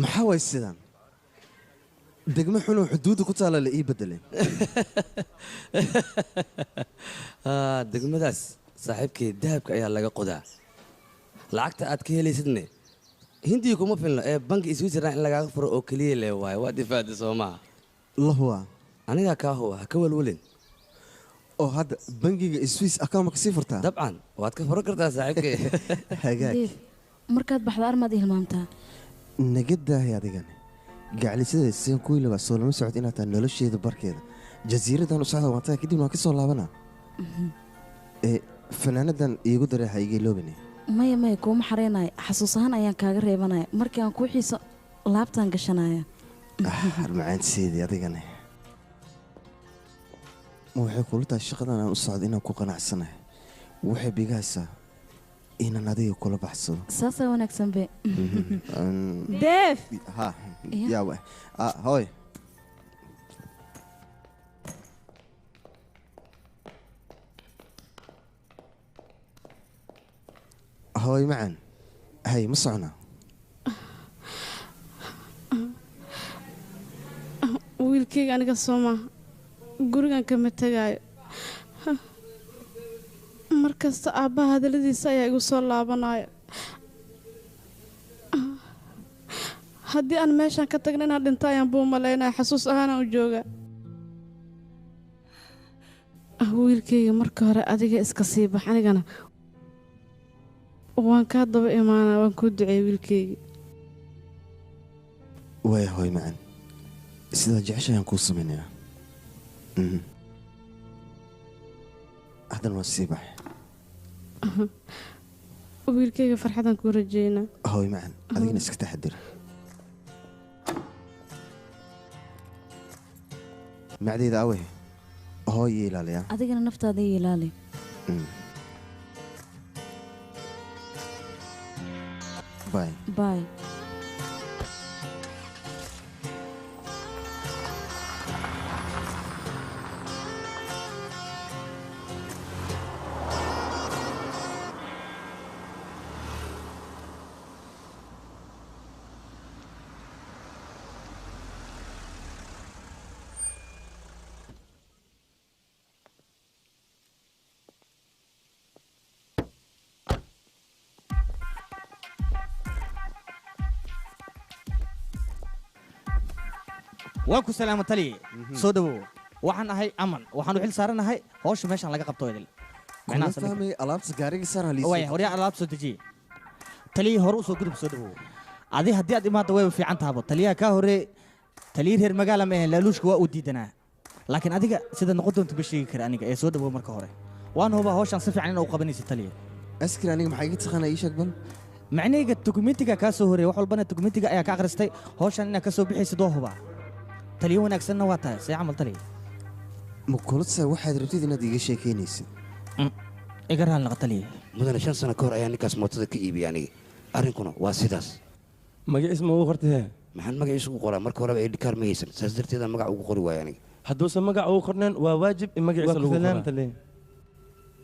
Maxaa waay sidaan? Degmo xun oo xuduudda ku taala la ii bedelay. Degmadaas saaxiibkay dahabka ayaa laga qodaa. Lacagta aad ka helaysidne hindiga kuma filno ee banki Switzerland in lagaaga furo oo keliya le waaye. Waa difaacda soo maaha? La huwa. Anigaa kaa huwa, ha ka walwalin. Oo hadda bangiga Swiss account ma kasii furtaa? Dabcan waad ka furan kartaa saaxiibkay. Hagaag. Markaad baxda armaad hilmaamtaa. Naga daahay adigani. Gaclisada seen ku ilaba soo lama socod inaad tahay nolosheeda barkeeda. Jasiiradan u socda waan tagaa, kadibna waan ka soo laabanaa. Ee fanaanadan iigu daray ha iga iloobine. Maya maya, kuuma xareynayo, xasuus ahaan ayaan kaaga reebanaya. Markii aan kuu xiiso laabtaan gashanaya. Macaanseedii adigani. Ma waxay kula tahay shaqadan aan u socdo inaan ku qanacsanahay? Waxay bigahaysaa inaan adiga kula baxsado. Saasaa wanaagsan be. Deef. Ha, yaa wa. Hooy. Hooy macaan. Hay, ma soconaa? Wiilkayga aniga soo maaha, gurigan kama tegaayo. Mar kasta aabbaha hadalladiisa ayaa igu soo laabanaya. Haddii aan meeshan ka tagna inaan dhinto ayaan buu malaynaya, xasuus ahaanaan u joogaa. Wiilkayga marka hore adiga iska sii bax, anigana waan kaa daba imaanaa, waan kuu duceeyey wiilkayga. Waaya hooy macaan, sidaa jeceshahay aan kuu samaynayaa. Haddana waan sii baxay. Wiilkayga farxadaan kuu rajeynaa. Hooy macaan, adigana iska taxadir. Macdayda awe, hooy ii ilaaliyaa. Adigana naftaada ii ilaali. Bye. Bye. Waan ku salaamo taliye, soo dhawow. Waxaan ahay Aman, waxaan u xil saaranahay hawsha meeshan laga qabto idil. Kuma fahmay alaabta gaariga saaran liisay. Waaya, horyaa alaab soo dejiye. Taliye hore u soo gudub, soo dhawow. Adi haddii aad imaaddo wayba fiican tahaba. Taliyaha kaa horee, taliye reer magaala ma ahayn, laaluushka waa uu diidanaa. Laakiin adiga sida noqon doonto ma sheegi kara aniga, ee soo dhawow marka hore. Waan hubaa hawshan si fiican inaa u qabanaysa taliye. Askari aniga maxaa iga taqaanaa, ii sheeg bal. Macnahayga dukumentiga kaa soo horeeyay, wax walbana dukumentiga ayaa ka akhristay, hawshan inaad ka soo bixaysid waa hubaa. Taliye wanaagsanna waa tahay, see camal taliye. Ma kulasa waxaad rabtid inaad iiga sheekaynaysid? Iga raali noqo taliye. Mudane, 5 sano ka hor ayaa ninkaas mootada ka iibiyay aniga. Arrinkuna waa sidaas. Magaciis ma ugu qortay? Maxaan magaciisa ugu qoraa? Marka horeba ID card ma haysan, saas darteeda magac ugu qori waaya aniga. Hadduusan magac ugu qorneen waa waajib in magaciisa lagu qoraa. Taliye.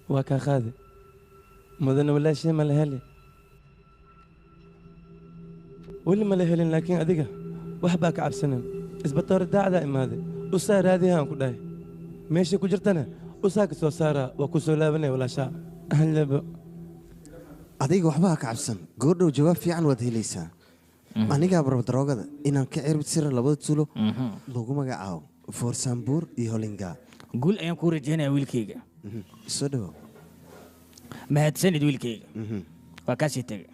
Waa kaa qaadi. Mudane walaashey ma la heli. Weli ma la helin, laakiin adiga wax baa ka cabsanin. Isbatoor daacdaa imaaday, usaa raadiyahaan ku dhahay. Meeshay ku jirtana usaa ka soo saaraa, waa ku soo laabanaya walaashaa. Halabo. Adiga waxba ha ka cabsan, goordhow jawaab fiican waad helaysaa. Anigaa barba daroogada inaan ka cirib tiro labada tuulo lagu magacaabo Foorsaanbuur iyo Holingaa. Guul ayaan kuu rajeynayaa wiilkayga. Soo dhawow. Mahadsanid wiilkayga. Waa kaa sii tegay.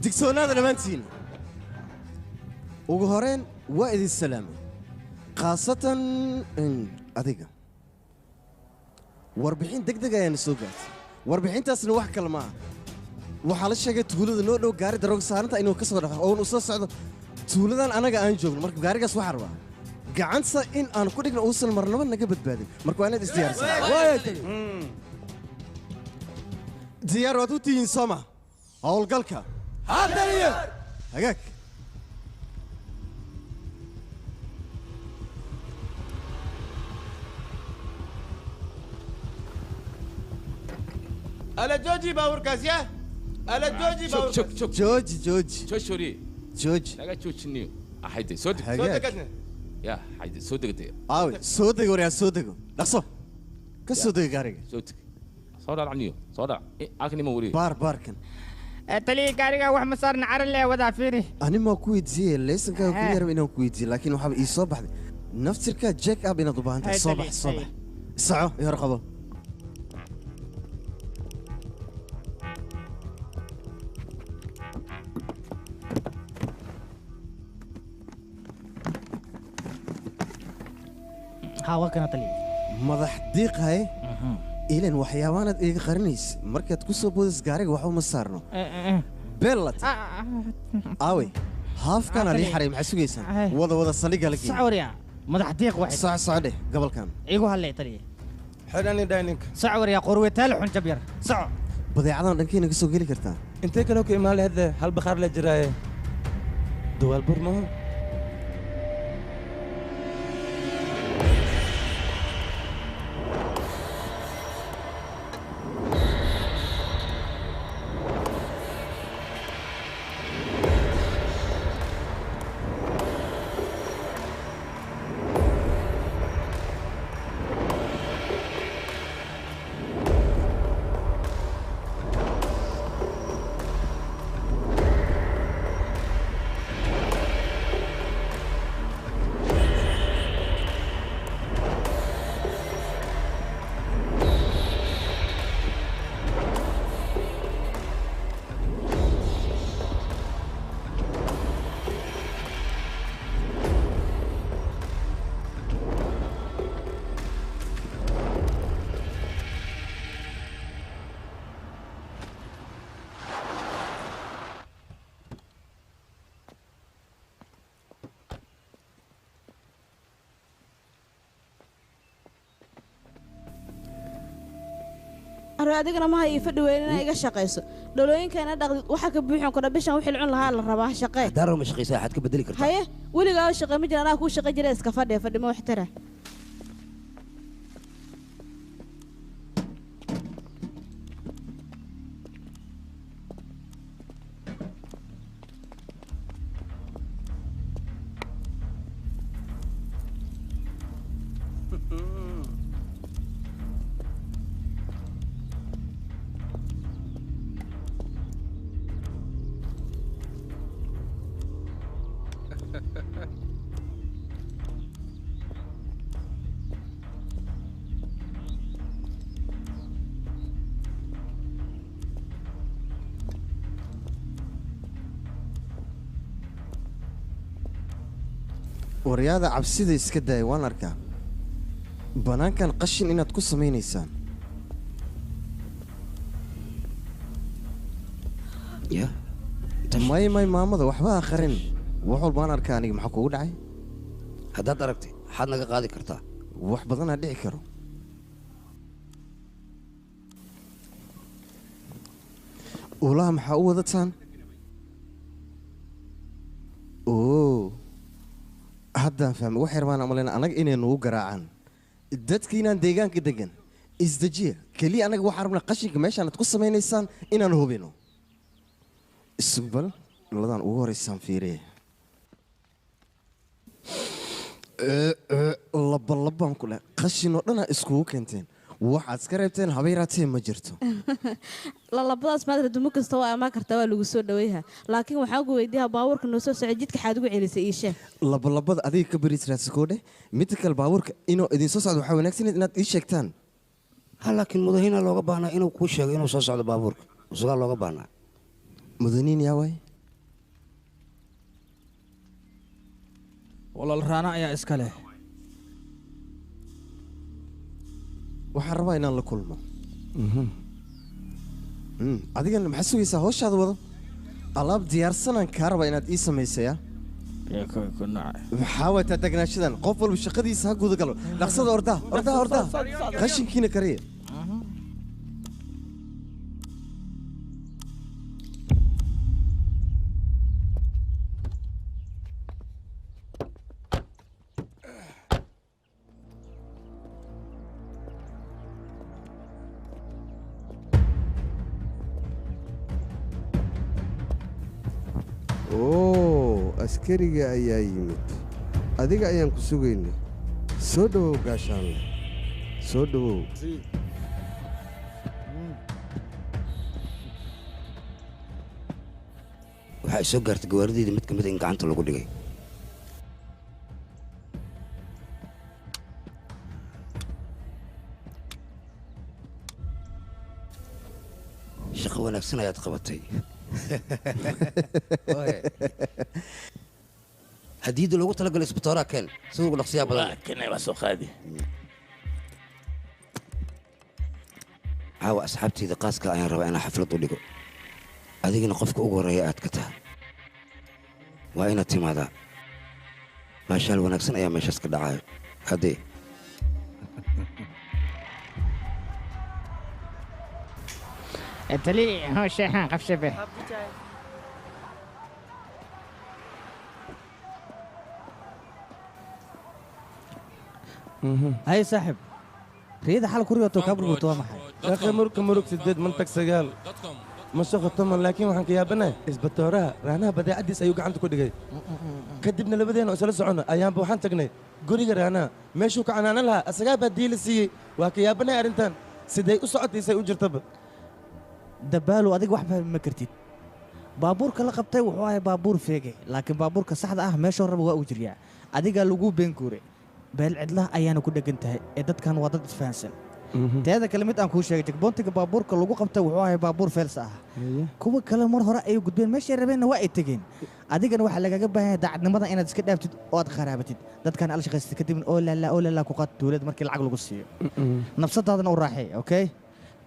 Digtoonaada dhammaantiin. Ugu horeen waa idin salaamay, khaasatan adiga. Warbixin degdeg ayaana soo gaartay. Warbixintaasna wax kale maaha. Waxaa la sheegay tuulada noo dhow gaari darooga saaranta inuu ka soo dhaqo oon u soo socdo tuuladan anaga aan joogno. Marka gaarigaas waxaa rabaa gacanta in aan ku dhigno uusan marnaba naga badbaadin. Marka waa inaad isdiyaarsan. Diyaar waad u tihiin sooma howlgalka? Haddaniyo. Hagaag. Ala jooji baabuurkaas yaa. Ala jooji baabuurkaas. Jooji, jooji. Jooji. Jooji. Laga joojiniyo. Hayde soo deg. Soo deg. Ya, hayde soo degtay. Aawe, soo deg waryaa, soo dego. Dhaqso. Ka soo dego gaariga. Soo deg. Soo dhac niyo. Soo dhac. Halkan ima wariyo. Baar baarkan. Taliye gaariga wax ma saarna, carar lee wadaa fiiri. Ani ma ku weydiiyey leysankaaga kaliya raba inaan ku weydiiyo, laakiin waxaaba ii soo baxday naftirkaa jack up inaad u baahan tahay. Soo bax, soo bax. Soco, i hor qabo. Haa, waa kana taliye. Madax diiqaye. Ilan waxyaabaanaad iiga qarinaysa markaad ku soo boodaysa gaariga waxba ma saarno. Bellat. Aawey, haafkaan lii xaray, maxaa sugaysaan? Wada wada saldhigga la geeyey. Soco waryaa, madax diiq waxay. Soco, soco dheh gobolkan. Igu hadlay taliye. Xidhani dhayninka. Soco waryaa, qorwetaal xun jab yar. Soco. Badeecadan dhankeena ka soo geli kartaa. Intee kaloo ka imaan lahayd hal bakhaar la jiraaye. Duwaal buur maaha. Arro adigana ma hay fadhi weyn inaa iga shaqayso. Dhalooyinkeena dhaqdid waxa ka buuxin kara bishan wixii la cun lahaa la rabaa shaqee. Haddaan ma shaqaysaa waxaad ka bedeli kartaa. Haye, weligaa shaqo ma jira anaa kuu shaqo jira iska fadhiya fadhi ma wax tara. Waryaada cabsida iska daaya waan arkaa banaankan qashin inaad ku samaynaysaan. May may maamada waxba ha qarin, wax walbaan arkaa aniga. Maxaa kugu dhacay? Haddaad aragtay waxaad naga qaadi kartaa. Wax badanaa dhici karo. Ulaha maxaa u wadataan? Oo haddaan fahmay, waxay rabaan amalayna annaga inay nugu garaacaan dadka inaan deegaanka degan. Isdejiya keliya, annaga waxaan rabnaa qashinka meeshaan aad ku samaynaysaan inaan hubino. Isugbal ladan ugu horeysaan fiiriye. Labalabaan ku leh qashin oo dhanaa iskugu keenteen, waxaad iska reebteen habayraatee ma jirto. Lalabadaas maadra dumo kasta waa amaan kartaa, waa lagu soo dhaweeyaa. Laakiin waxaan ku weydiiyaa baabuurka noo soo socday jidka xaad ugu celisay ii sheeg. Labalabada adiga ka bariis raadsakoodhe. Midda kale baabuurka inuu idin soo socdo waxaa wanaagsaneed inaad ii sheegtaan. Ha, laakiin mudahina looga baahnaa inuu kuu sheego inuu soo socdo baabuurka. Usugaa looga baahnaa. Mudaniin yaa waay? Walaal Raana ayaa iska leh. Waxaan rabaa inaan la kulmo. Adigana maxaa sugaysaa? Howshaada wado. Alaab diyaarsanaan kaa rabaa inaad ii samaysaya. Maxaa wataa tagnaanshadan? Qof walba shaqadiisa ha guda galo. Dhaqsada, ordaa ordaa ordaa, qashinkiina kariya. Oo askariga ayaa yimid, adiga ayaan ku sugaynay. Soo dhowow gaashaanle, soo dhowow. Waxaa i soo gaartay gawaaridayda mid ka mid in gacanta lagu dhigay. Shaqo wanaagsan ayaad qabatay. Hadiyadda loogu talagalay isbitooraa keen sida ugu dhaqsiyaa badan. Keenay, waa soo qaadi. Caawa asxaabtayda qaaska ayaan rabaa inaan xaflad u dhigo, adigana qofka ugu horreeya aad ka tahay. Waa inaad timaadaa. Maashaal wanaagsan ayaa meeshaas ka dhacayo haddee. Tali howshahan qabshabe. Hay saaxib, riyada xal ku riyoto kaa burburto waa maxay? Akhi murka murug 8 mantag 9 ma shaqo toman, laakiin waxaan ka yaabanahay isbatooraha Raanaha badeecadiis ayuu gacanta ku dhigay. Kadibna labadeena oo isla socono ayaanba waxaan tagnay guriga Raanaha, meeshuu ka canaanan lahaa asagaa baa diila siiyey. Waa ka yaabanahay arrintan siday u socotaysay u jirtaba. Dabaalow adiga wax fahmi ma kartid. Baabuurka la qabtay wuxuu ahay baabuur feege, laakiin baabuurka saxda ah meeshuu raba waa uu jiryaa. Adigaa lagu been guuray, beel cidlaha ayaana ku dhegan tahay ee dadkan waa dad isfahansan. Teeda kale mid aan kuu sheegay, jagboontiga baabuurka lagu qabtay wuxuu ahay baabuur feels ah. Kuwa kale mar hore ayay gudbeen, meeshay rabeenna waa ay tegeen. Adigana waxaa lagaga baahan yahay daacadnimada inaad iska dhaaftid oo aad qaraabatid dadkan ala shaqaysatid, kadibna oo laalaa oo laalaa ku qaad dowladda markii lacag lagu siiyo. Nafsadaadana u raaxee. Okay,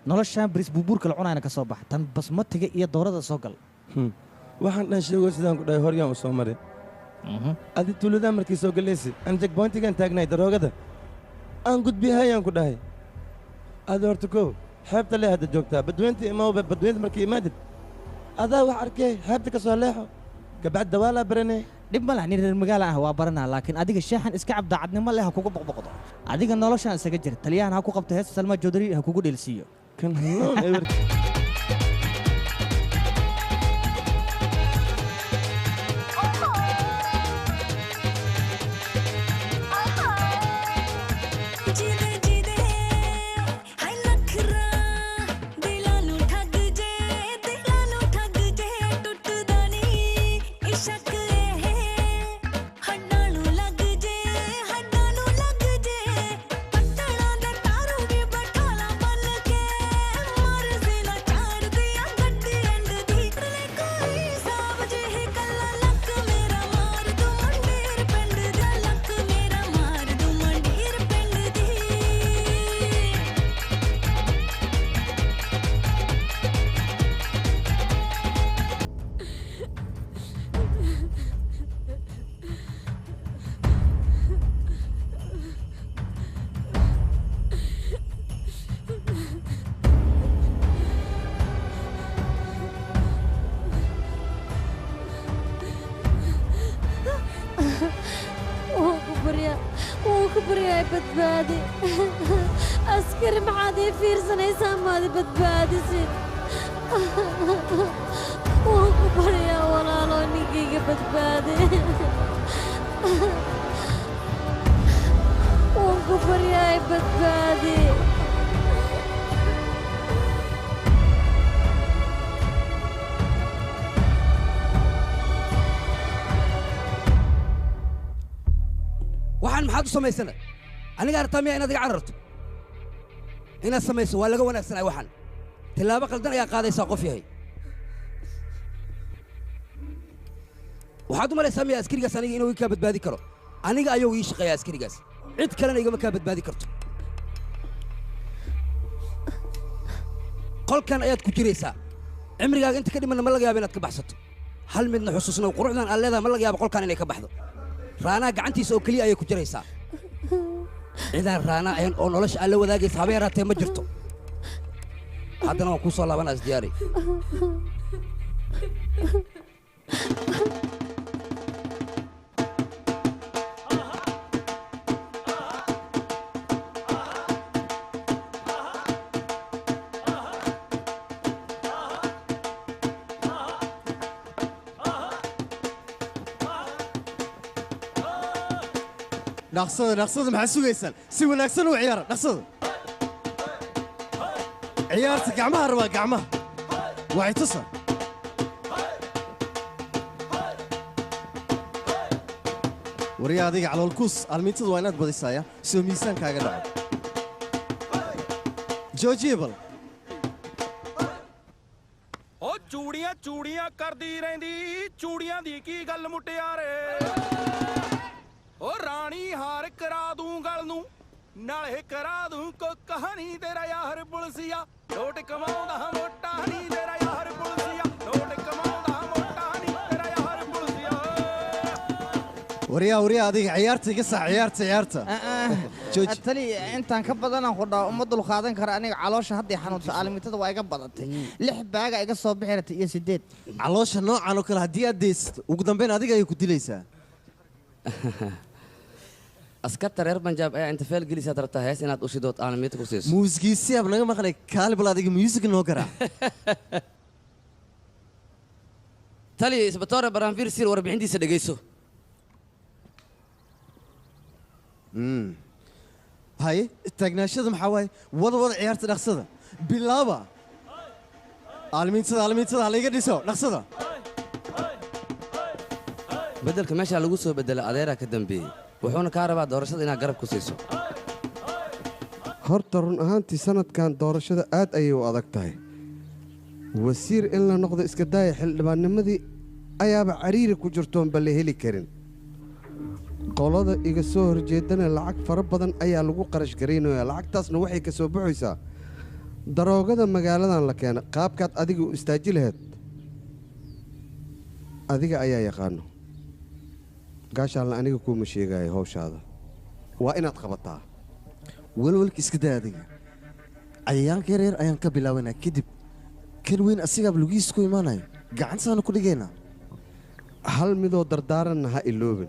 noloshan bariis buubuurka la cunayna ka soo bax, tan basmatiga iyo doorada soo gal. Waxaan dhan sheego sidaan ku dhahay horyaan u soo maray. Adi tuuladaa markii soo galaysay aan jagboontigan taagnahay daroogada aan gudbihayaan ku dhahay. Adi horta kow Xeebta le hadda joogtaa badweynta imawba badweynta markii imaadid adaa wax arkay xeebta ka soo leexo kabacdi dawaalaa baranay. Dhib ma laha, nin reer magaala ah waa baranaa, laakiin adiga sheexan iska cab, daacadnimo leh ha kugu boqboqdo. Adiga noloshan isaga jir, taliyahan ha ku qabto, heesta Salma Joodari ha kugu dheelsiiyo. Kan hanuun ewer. ਜਿਹਦੇ ਜਿਹਦੇ ਹਾਏ ਨਖਰਾ ਦਿਲਾਂ ਨੂੰ ਠੱਗ ਜੇ, ਦਿਲਾਂ ਨੂੰ ਠੱਗ ਜੇ, ਟੁੱਟਦਾ ਨਹੀਂ ਇਸ਼ਕ ਇਹ, ਹੱਡਾਂ ਨੂੰ ਲੱਗ ਜੇ, ਹੱਡਾਂ ਨੂੰ ਲੱਗ ਜੇ। ਪੱਤਣਾ ਦੇ ਤਾਰੂ ਵੀ ਬਠਾਲਾ ਬਣ ਕੇ ਮਰਜ਼ੀ ਨਾ ਚਾੜਦੀ ਆ ਗੱਡੀ ਐਂਡ ਦੀ ਲੈ, ਕੋਈ ਸਾਬ ਜਿਹੇ ਕੱਲਾ ਲੱਕ ਮੇਰਾ ਮਾਰ ਦੂੰ ਮੰਡੇਰ ਪਿੰਡ ਦਾ, ਲੱਕ ਮੇਰਾ ਮਾਰ ਦੂੰ ਮੰਡੇਰ ਪਿੰਡ ਦੀ। Waan ku baryaa, waan ku baryaa, badbaadi. Askari, maxaad ii fiirsanaysaa? Maadi badbaadisid? Waan ku baryaa walaalo, ninkayga badbaadi. Waan ku baryaa, badbaadi. Waxaan maxaad u samaysana? Aniga aragtaa miyaa inaad iga cararto? Inaad samayso waa laga wanaagsanay. Waxaan tillaabo qaldan ayaa qaadaysaa qof yahay. Waxaad u malaysaa miyaa askarigaas aniga inuu ii kaa badbaadi karo? Aniga ayuu ii shaqeeyaa askarigaas, cid kalena igama kaa badbaadi karto. Qolkan ayaad ku jiraysaa cimrigaaga inta ka dhimanna, ma laga yaabo inaad ka baxsato. Hal midna xusuusnow, quruxdan aad leedahay ma laga yaabo qolkan inay ka baxdo. Raanaa gacantiisa oo keliya ayay ku jiraysaa. Cidaan raanaa ahayn oo nolosha aad la wadaagaysa haba yaraatee ma jirto. Haddana waan kuu soo laabanaa, isdiyaari. Dhaqsada, dhaqsada, maxaa sugaysaan? Si wanaagsan u ciyaara, dhaqsada ciyaarta. Gacmaha rabaa, gacmaha waxay tusa. Waryaa adiga caloolkuus, aalmiintada waa inaad badisaaya sidoo miisaankaaga dhaco. Joojiye bal. ਉਹ ਚੂੜੀਆਂ ਚੂੜੀਆਂ ਕਰਦੀ ਰਹਿੰਦੀ, ਚੂੜੀਆਂ ਦੀ ਕੀ ਗੱਲ ਮੁਟਿਆਰੇ। ਉਹ ਰਾਣੀ ਹਾਰ ਕਰਾ ਦੂੰ ਗਲ ਨੂੰ, ਨਾਲੇ ਕਰਾ ਦੂੰ ਕੋ ਕਹਾਣੀ। ਤੇਰਾ ਯਾਰ ਪੁਲਸੀਆ ਨੋਟ ਕਮਾਉਂਦਾ ਮੋਟਾ ਨਹੀਂ, ਤੇਰਾ ਯਾਰ ਪੁਲਸੀਆ ਨੋਟ ਕਮਾਉਂਦਾ ਮੋਟਾ ਨਹੀਂ, ਤੇਰਾ ਯਾਰ ਪੁਲਸੀਆ। Waryaa, waryaa adiga, ciyaarta iga sax, ciyaarta, ciyaarta jooji. Tali, intaan ka badanaan ku dhaho uma dulqaadan kara aniga. Caloosha hadday xanuunsa, aalamiitada waa iga badatay, 6 baaga iga soo bixi ratay iyo 8. Caloosha noocan oo kale haddii aad deysato, ugu dambeyn adiga ayay ku dilaysaa. Askarta reer Banjaab ayaa inta feel gelisaad rabtaa hees inaad u shidood aalamiinta ku siiso. Muusigiisiyaab naga maqlay, kaali bal adiga muusig noo garaa. Tali isbatoore Baranviir Sir warbixintiisa dhegayso. Haye, taagnaashada maxaa waaye? Wada, wada ciyaarta, dhaqsada bilaaba. Aalmiintada, aalmiintada ha layga dhiso, dhaqsada. Beddelka meeshaa lagu soo beddela adeeraa ka dambeeyey, wuxuuna kaa rabaa doorashada inaad garab ku siiso. Horta run ahaantii sanadkan doorashada aad ayay u adag tahay. Wasiir in la noqdo iska daaya, xildhibaannimadii ayaaba cariiri ku jirtoonba la heli karin. Qolada iga soo horjeedana lacag fara badan ayaa lagu qarash garaynaya, lacagtaasna waxay ka soo baxaysaa daroogada magaaladan la keena. Qaabkaad adiga u istaaji lahayd adiga ayaa yaqaano. Gaashaanla, aniga kuuma sheegayo, hawshaada waa inaad qabataa. Welwelka iska daa adiga. Cayayaanka yar yar ayaan ka bilaabanaa, kadib kan weyn asigaaba lugihiis ku imaanayo, gacantaanu ku dhigaynaa. Hal midoo dardaaranna ha iloobin.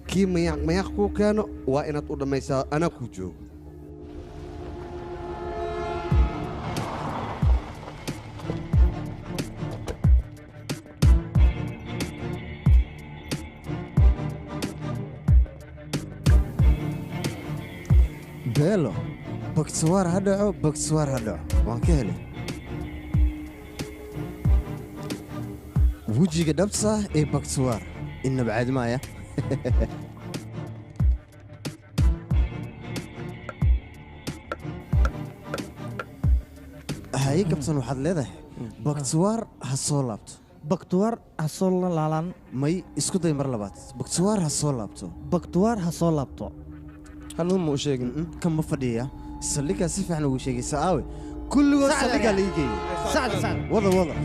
Kii mayaaq mayaaq kuu keeno waa inaad u dhammaysaa, anaa kuu joogo. Beelo, Baktuwaar ha dhaco, Baktuwaar ha dhaco, waan ka helay wejiga dhabta ah ee Baktuwaar, inaba caadi maaya. Haye kabtan, waxaad leedahay Baktuwaar ha soo laabto. Baktuwaar ha soo laalaan. May, isku day mar labaad. Baktuwaar ha soo laabto. Baktuwaar ha soo laabto. Hanuun ma u sheegin? Kan ma fadhiya saldhiggaa, si fiican ugu sheegaysa. Aawe kulligood? Sacad. Saldhiggaa la ii geeyey. Sacad, sacad. Wada wada.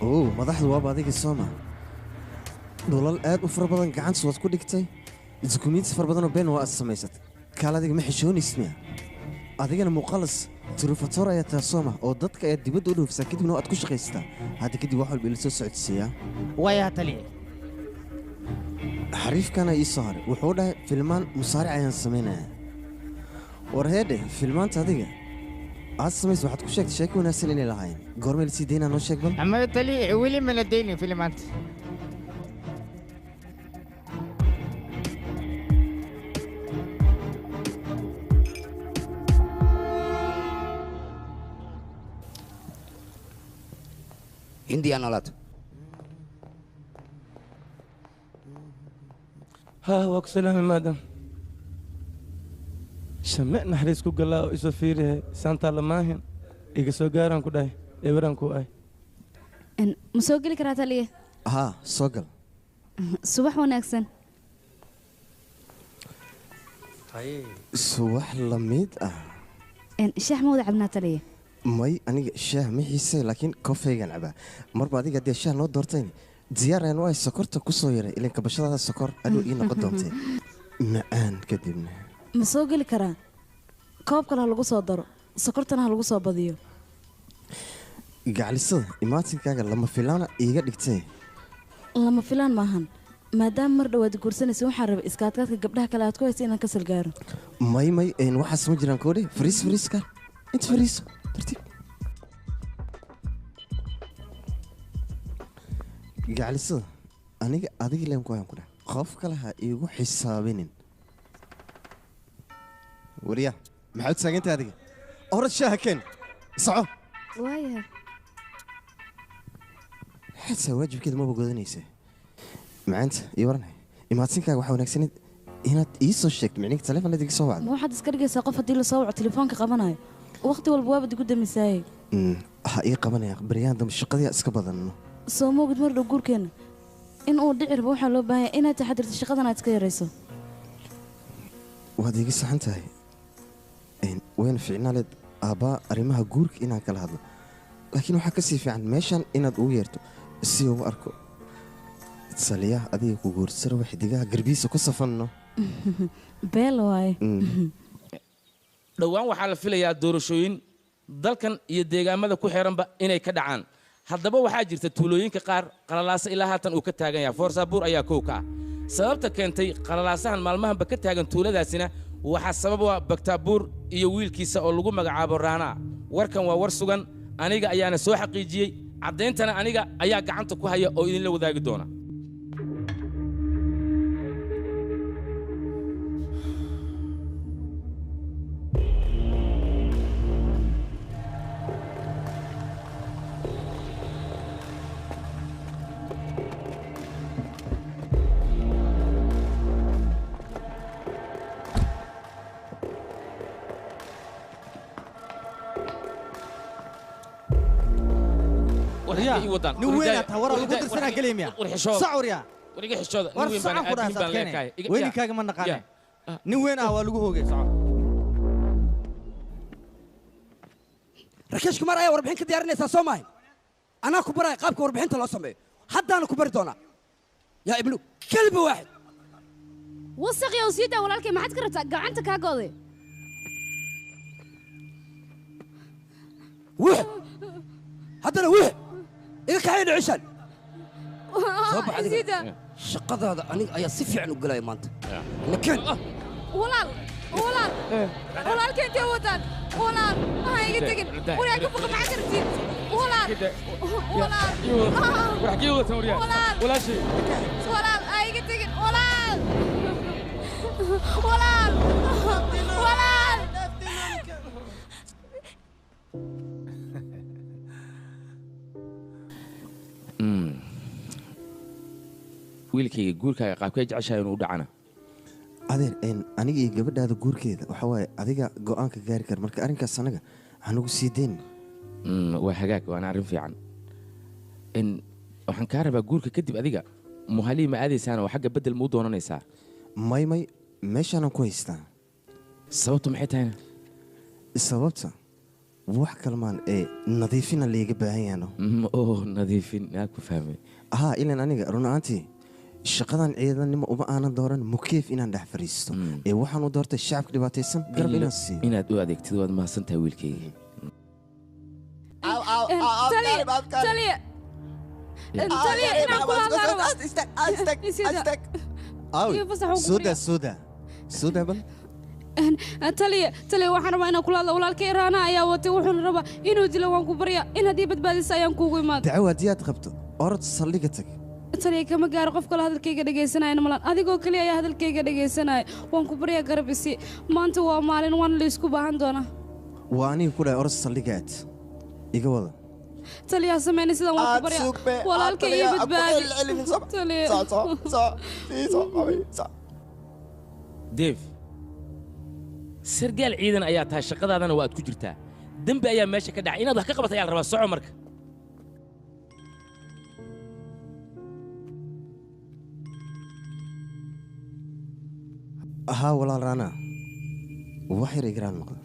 Oo madaxdu waaba adiga sooma? Dhulal aad u fara badan gacanta waad ku dhigtay, dukumiinti fara badanoo been waa aad samaysatay. Kaal, adiga ma xishoonaysid miya? Adigana muuqalas turufatoor ayaa taha sooma, oo dadka ayaad dibadda u dhoofisaa, kadibna waad ku shaqaysataa. Hadda kadib wax walba ila soo socodsiiyaa. Waayaha taliye. Xariifkana ii soo haray, wuxuu dhahay filmaan musaaric ayaan samaynayaa. War heedhe, filmaanta adiga aad samaysa waxaad ku sheegtay sheeko wanaagsan inay lahaayeen. Goormay lasii daynaa? Noo sheeg bal. Ama taliye, weli mana daynin filimaanta. Hindiya noolaato. Haa, waa ku salaamay maadam. Shame naxariis ku galaa oo isoo fiirihe saantaa lamaahin iga soo gaaraan ku dhahay eberaan ku ay. Ma soo geli karaa taliye? Haa, soo gal. Subax wanaagsan. Subax la mid ah. Shaah ma wada cabnaa taliye? May, aniga shaah ma xiisay, laakiin kofeygan cabaa. Marba adiga haddii shaah noo doortayn, diyaar ayaan u ahay. Sokorta ku soo yaray ilan kabashadaada sokor aduu ii noqon doontee macaan kadibna. Ma soo geli karaa? Koob kale ha lagu soo daro, sokortana ha lagu soo badiyo. Gacalisada, imaatinkaaga lama filaana iiga dhigtee. Lama filaan maahan, maadaama mar dhowaad guursanaysa, waxaan rabay iskaadkaadka gabdhaha kale aad ku haysa inaan ka salgaaro. May may, waxaas ma jiraan koodhe. Fariis, fariiska inta fariiso, tartiib. Gacalisada, aniga adiga leen ku hayaan ku dheh, qof kale ha iigu xisaabinin. Wariya, maxaad taagantahay adiga? Orod shaaha keen, soco. Waayahay. Xataa waajibkeeda maba godanaysa. Macaanta iyo waran, imaadsinkaaga waxaa wanaagsaneed inaad ii soo sheegto, micnihi taleefon iga soo wacdo. Ma waxaad iska dhigaysaa qof haddii lasoo waco telefoonka qabanayo? Waqti walba waabad igu damisaayey. Waxaa ii qabanaya baryahan dambe shaqadii iska badanno. Soo moogid mar dhow guurkeenna in uu dhici rabo? Waxaa loo baahan yahay inaad taxadirto, shaqadan aad iska yarayso. Waad iiga saxan tahay. Wayna fiicnaaleed aabbaa arrimaha guurka inaan kala hadlo, laakiin waxaa ka sii fiican meeshan inaad ugu yeerto si ugu arko saliyaha adiga ku guursara, xidigaha garbiisa ku safanno. Beel waaye. Dhowaan waxaa la filayaa doorashooyin dalkan iyo deegaamada ku xeeranba inay ka dhacaan. Haddaba waxaa jirta tuulooyinka qaar qalalaasa ilaa haatan uu ka taagan yahay. Foorsaabuur ayaa kow ka ah. Sababta keentay qalalaasahan maalmahanba ka taagan tuuladaasina waxaa sabab u ah Baktaabuur iyo wiilkiisa oo lagu magacaabo Raanaa. Warkan waa war sugan, aniga ayaana soo xaqiijiyey, caddayntana aniga ayaa gacanta ku haya oo idinla wadaagi doona. War xaggee ii wadaan? Nin weyn aad tahay, waraa lagu dirsanaa gelaya miya? War xishooda. Sac waryaa. War iga xishooda. Nin War weyn baan sacan ku aabihiin dhahay baan leekahay. saadkeene. Weyninkaaga ma naqaane. Nin weyn ah waa lagu hoogay soco. Rakesh Kumar ayaa warbixin ka diyaarinaysaa soo maahay? Anaa ku baraya qaabka warbixinta loo sameeyo, haddaana ku bari doonaa yaa ibnu kelbi waaxid. Wasaq yow, sii daa walaalkay. Maxaad ka rabtaa? Gacanta kaa go'day. Wix haddana wix iga kaxay dhicishaan soo bax adiga. Sii daa. Shaqadaada aniga ayaa si fiican u gelaya maanta nakeen. Walaal, walaal, walaalkay, intee wadaan? Walaal, ha iga tegin. Waryaa, ka foqa. Maxaad ka rabtiin? Walaal, walaal. War xaggee wadaan waryaa? Walaal. Walaashay. Walaal, ha iga tegin. Walaal, walaal, walaal. Wiilkayga, guurkaaga qaabkee jeceshahay inuu u dhacana? Adeer, aniga iyo gabadhaada guurkeeda waxaa waaye adiga go'aanka gaari kara, marka arrinkaas anaga hanugu sii deyn. Waa hagaag, waana arrin fiican. In waxaan kaa rabaa, guurka kadib adiga muhalii ma aadaysaan oo xagga beddel ma u doonanaysaa? May, may, meeshaanaan ku haystaa. Sababtu maxay tahayna? Sababta wax kalmaan ee nadiifina layga baahan yahno. Oh, nadiifin aa ku fahmay. Haa, ilan aniga run ahaantii shaqadan ciidannimo uma aanan dooran mukeef inaan dhex fadhiisto, ee waxaan u doortay shacabka dhibaataysan garab inaan siiyo. Inaad u adeegtid. Waad mahadsan tahay wiilkayga. Taliya, taliya, taliya, inaan kula hadlaan rabaa. Aawi. Iyo fasax ugu soo daa, soo daa, soo daa bal. Taliya, taliya, waxaan rabaa inaan kula hadlo. Walaalkay Raana ayaa watay, wuxuuna rabaa inuu dilo. Waan ku baryaa in haddii badbaadisa ayaan kuugu imaado. Dacawo haddii aad qabto, orod saldhiga tag. Taliya, kama gaaro qof kale hadalkayga dhegaysanayana malan. Adigoo keliya ayaa hadalkayga dhegaysanaya. Waan ku baryaa, garab isi. Maanta waa maalin waana la isku baahan doonaa. Waa aniga ku dhahay, orod saldhiga aad iga wada. Taliya, sameynay sidan, waan ku baryaa. Walaalkay ii badbaadi, taliya. Deef, sargaal ciidan ayaa tahay, shaqadaadana waa aad ku jirtaa. Dembi ayaa meesha ka dhacay, inaad wax ka qabato ayaa la rabaa. Soco marka. Haa walaal Raana, wax yar igraan noqda.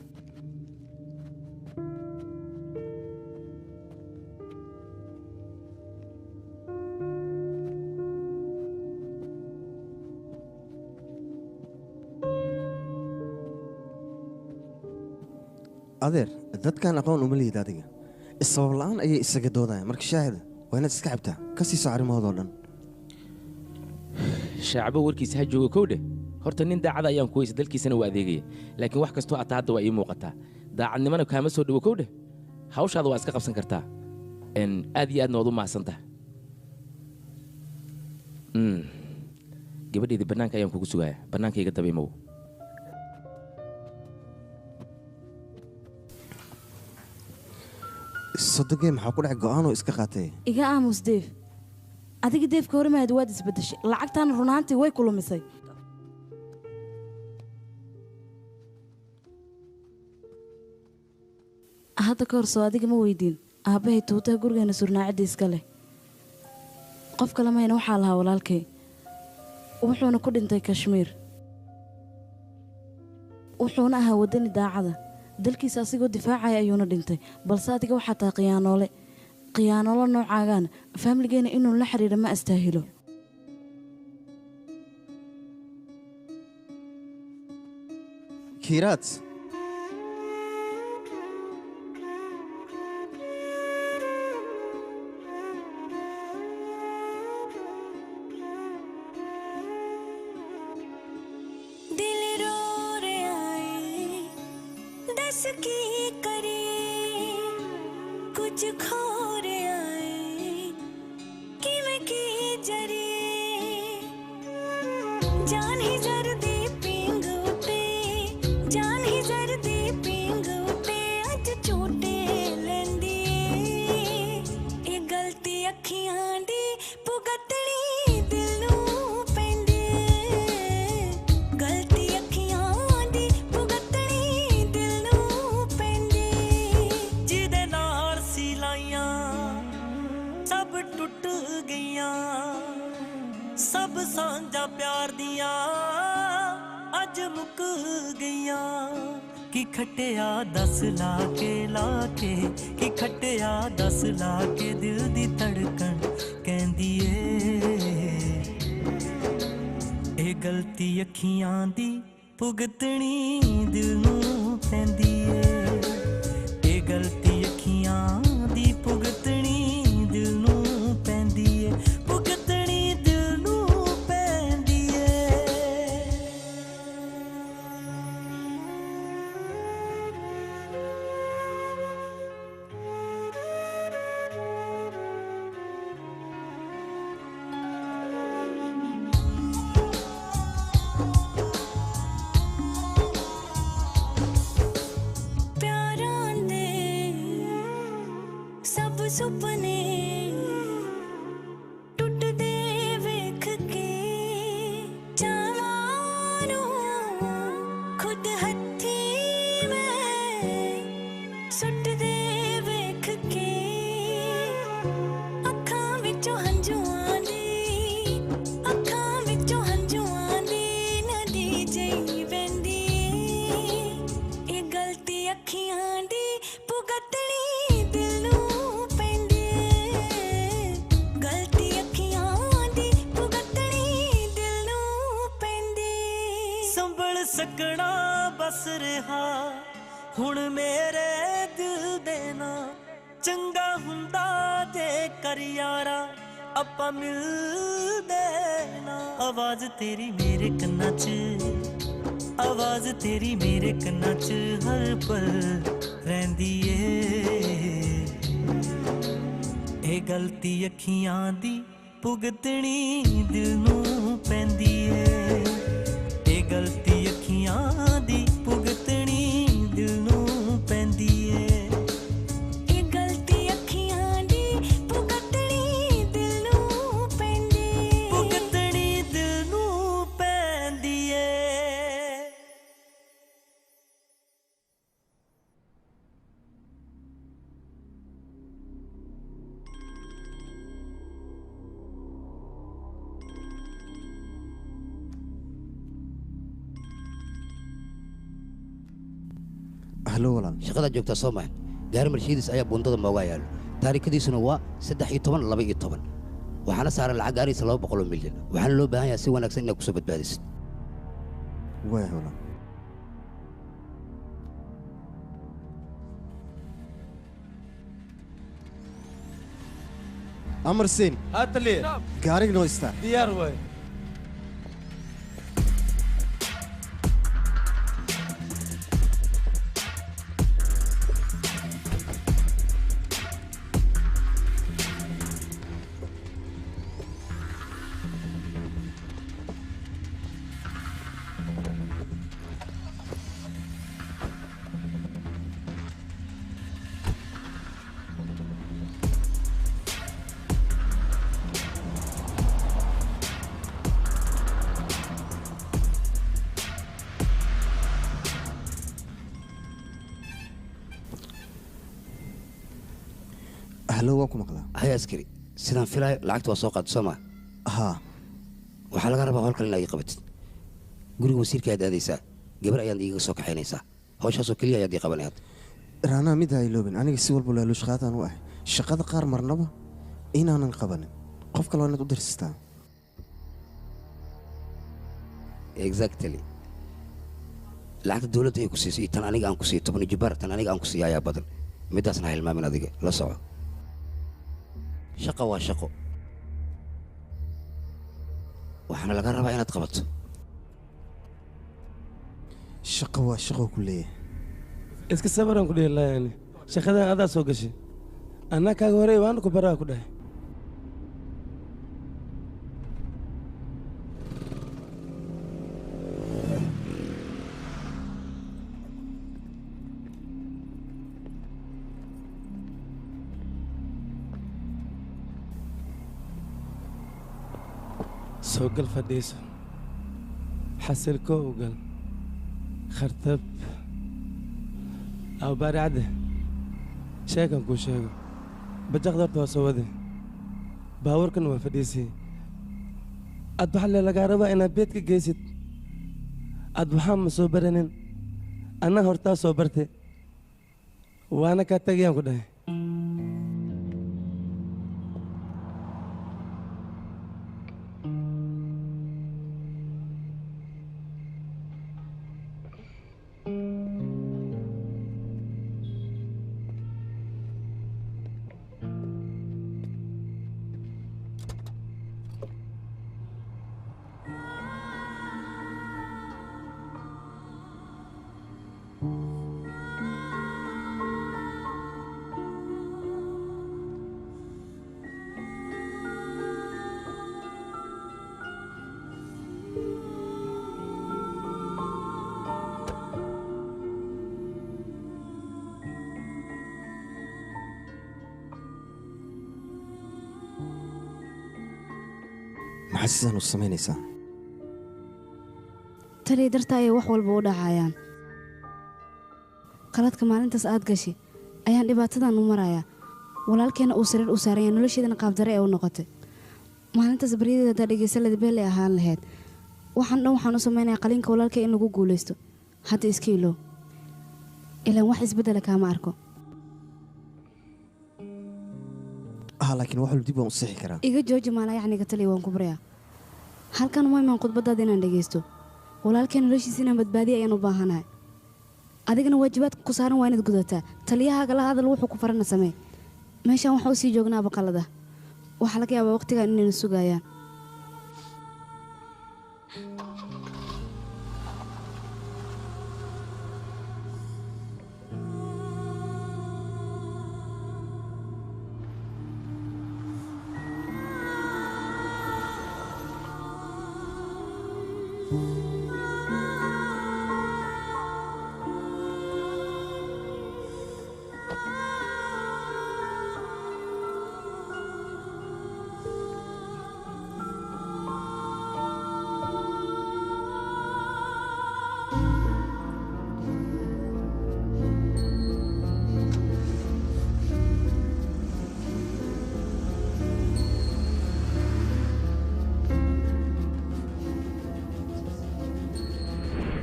Adeer, dadkan aqoon uma lihid adiga, sabab la'aan ayay isaga doodayaan, marka shaahida waa inaad iska cabtaa ka siiso arrimahoodoo dhan. Shaacbo warkiisa ha joogo kowdhe. Horta nin daacada ayaan ku haysa, dalkiisana waa adeegaya, laakiin wax kastoo ataa hadda waa ii muuqataa, daacadnimana kaama soo dhowo kowdhe. Hawshaada waa iska qabsan kartaa. Aad iyo aadna waad u mahadsan tahay. Gabadheydii bannaanka ayaan kugu sugayaa, bannaanka iga daba imow. Sodogee, maxaa ku dhacay? Go'aanoo iska qaatay. Iga aamus Deef. Adiga Deefka horimaad waad isbeddeshay. Lacagtaana runaantii way kulumisay. Hadda ka hor soo adiga ma weydiin aabbahay tuutaha gurigeena surnaacidda iska leh? Qof kale mayna, waxaa lahaa walaalkay, wuxuuna ku dhintay Kashmiir, wuxuuna ahaa waddani daacada. Dalkiisa asigoo difaacaya ayuuna dhintay. Balse adiga waxaa tahay khiyaanoole. Khiyaanoolo noocaagaana faamiligeena inuu la xidhiidha ma astaahilo. Kiiraad. दिल रो रहा है, दस की करे, कुछ खो रहा है, किवें की जरे, जान ही जरदी पींग उते, जान ही जरदी पींग उते अज झूटे लैंदी ए। ਇਹ ਗਲਤੀ ਅੱਖੀਆਂ ਦੀ ਭੁਗਤਣੀ ਦਿਲ ਨੂੰ ਪੈਂਦੀ ਏ। ਗਲਤੀ ਅੱਖੀਆਂ ਦੀ ਭੁਗਤਣੀ ਦਿਲ ਨੂੰ ਪੈਂਦੀ। ਗਈਆਂ, ਸਭ ਸਾਂਝਾਂ ਪਿਆਰ ਦੀਆਂ ਅੱਜ ਮੁੱਕ ਗਈਆਂ। ਕੀ ਖੱਟਿਆ ਦਸ ਲਾ ਕੇ ਲਾ ਕੇ, ਕੀ ਖੱਟਿਆ ਦਸ ਲਾ ਕੇ, ਦਿਲ ਦੀ ਧੜਕਣ ਕਹਿੰਦੀ ਏ ਇਹ ਗਲਤੀ ਅੱਖੀਆਂ ਦੀ ਭੁਗਤਣੀ ਦਿਲ ਨੂੰ ਪੈਂਦੀ ਏ। ਇਹ ਗਲਤੀ ਅੱਖੀਆਂ ਦੀ ਭੁਗਤਣੀ ਦਿਲ ਨੂੰ ਪੈਂਦੀ ਏ, ਭੁਗਤਣੀ ਦਿਲ ਨੂੰ ਪੈਂਦੀ ਏ। ਪਿਆਰਾਂ ਦੇ ਸਭ ਸੁਪਨੇ ਟੁੱਟਦੇ ਵੇਖ ਕੇ, ਚਾਵਾਂ ਨੂੰ ਖੁਦ ਹੱਥੀਂ ਮੈਂ ਸੁੱਟਦੇ ਵੇਖ ਕੇ, ਅੱਖਾਂ ਵਿੱਚੋਂ ਹੰਝੂਆਂ ਦੀ, ਅੱਖਾਂ ਵਿੱਚੋਂ ਹੰਝੂਆਂ ਦੀ ਨਦੀ ਜਿਹੀ ਵਹਿੰਦੀ ਏ। ਇਹ ਗਲਤੀ ਅੱਖੀਆਂ ਦੀ ਭੁਗਤਣੀ ਦਿਲ ਨੂੰ ਪੈਂਦੀ ਏ। ਗਲਤੀ ਅੱਖੀਆਂ ਦੀ ਭੁਗਤਣੀ ਦਿਲ ਨੂੰ ਪੈਂਦੀ। ਸੰਭਲ ਸਕਣਾ ਬਸ ਰਿਹਾ ਹੁਣ ਮੇਰੇ ਦਿਲ ਦੇ ਨਾ, ਚੰਗਾ ਹੁੰਦਾ ਜੇ ਕਰ ਯਾਰਾ ਆਪਾਂ ਮਿਲਦੇ ਨਾ। ਆਵਾਜ਼ ਤੇਰੀ ਮੇਰੇ ਕੰਨਾਂ 'ਚ, ਆਵਾਜ਼ ਤੇਰੀ ਮੇਰੇ ਕੰਨਾਂ 'ਚ ਹਰ ਪਲ ਰਹਿੰਦੀ ਏ। ਇਹ ਗਲਤੀ ਅੱਖੀਆਂ ਦੀ ਭੁਗਤਣੀ ਦਿਲ ਨੂੰ ਪੈਂਦੀ ਏ। ਇਹ ਗਲਤੀ ਅੱਖੀਆਂ ਦੀ ਭੁਗਤਣੀ ਦਿਲ ਨੂੰ ਪੈਂਦੀ ਏ। ਇਹ ਗਲਤੀ ਅੱਖੀਆਂ ਦੀ ਭੁਗਤਣੀ ਦਿਲ ਨੂੰ ਪੈਂਦੀ, ਭੁਗਤਣੀ ਦਿਲ ਨੂੰ ਪੈਂਦੀ ਏ। Hallo walaal. Shaqadaad joogtaa soo mahan? Gaari Marshiidis ayaa buundada moogaa yaallo, taariikhdiisuna waa 13 12, waxaana saaran lacag gaaraysa 200 milyan. Waxaana loo baahan yahay si wanaagsan inaad kusoo badbaadisid. Waaya walaal. Amar siin. Haa taliye. Gaariga noo istaa. Diyaar waay. Hallo, waan ku maqlaa. Haya askari, sidaan filaayo lacagta waa soo qaad soo maa? Haa. Waxaa laga rabaa howl kale inaad ii qabatid. Guriga wasiirka ayaad aadaysaa, gabar ayaad iiga soo kaxaynaysaa. Hawshaasoo keliya ayaad ii qabanay hadda. Raanaa, mid ha iloobin, aniga si walba laaluush qaataan u ahay. Shaqada qaar marnaba inaanan qabanin, qof kale waa inaad u dirsistaa. Exactly. Lacagta dowladda ay ku siiso iyo tan aniga aan ku siiyo, 10 jibaar tan aniga aan ku siiyo ayaa badan. Midaasna ha hilmaamin. Adiga la soco, shaqa waa shaqo, waxaana laga rabaa inaad qabato. Shaqo waa shaqo ku leeyahay. Iska sabaraan ku dhihi lahaa, yani shaqadan adaa soo gashay, anaa kaaga horey waana ku baraa ku dhahay. Soo gal, fadhiiso, xasilko u gal khartab aw baari cadde. Sheekan kuu sheego, bajaqda horta waa soo wade. Baabuurkan waa fadhiisay. Ad waxaa lee lagaa rabaa inaad beedka geysid. Ad waxaa ma soo baranin, anna hortaa soo barte, waana kaa tagayaan ku dhahay. Maxaad sidaan u samaynaysaa? Taliya, dartaa ayay wax walba u dhacayaan. Qaladka maalintaas aad gashay ayaan dhibaatadan u marayaa. Walaalkeena uu sariir u saaranya, nolosheedana qaabdare ee u noqotay. Maalintaas baryadeeda haddaa dhegaysan lahayd, beelay ahaan lahayd. Waxaan dhan waxaan u samaynayaa qalinka walaalkay in lagu guulaysto. Hadda iska ilow, ilaan wax isbeddela kaama arko. Ah, laakiin wax walba dib waan u sixi karaa. Iga jooji maala yacniga, taliya, waan ku baryaa. Halkan uma imaan khudbadaada inaan dhegaysto. Walaalkay noloshiisa inaan badbaadiya ayaan u baahanahay. Adigana waajibaadka ku saaran waa inaad gudataa. Taliyahaaga la hadal, wuxuu ku farana samee. Meeshaan waxa usii joognaa baqalada. Waxaa laga yaabaa waqtigan inayna sugayaan.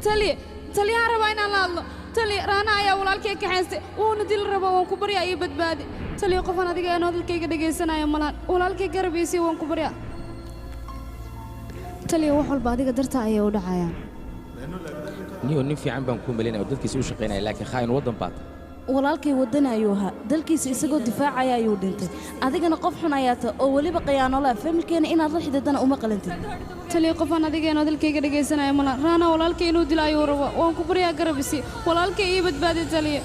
Taliye, taliyahaan rabaa inaan la hadlo. Taliye, Raana ayaa walaalkay kaxaystay, wuuna dil raba. Waan ku baryaa, iyo badbaadi. Taliye, qofaan adiga aan hadalkayga dhegaysanaya malahan. Walaalkay garabiisii, waan ku baryaa. Taliya, wax walba adiga dartaa ayay u dhacayaan. Niyo, nin fiican baan kuu malinaya oo dadkiisa u shaqaynaya, laakiin khaain waddan baad tahay. Walaalkay waddani ayuu ahaa. Dalkiisa isagoo difaacaya ayuu dhintay. Adigana qof xun ayaa ta oo weliba khiyaanola. Familkeena inaad la xididana uma qalantid. Taliya, qofaan adiga aan hadalkayga dhegaysanaya malahan. Raana walaalkay inuu dilo ayuu raba. Waan ku baryaa, garabisi walaalkay, ii badbaadi, taliye.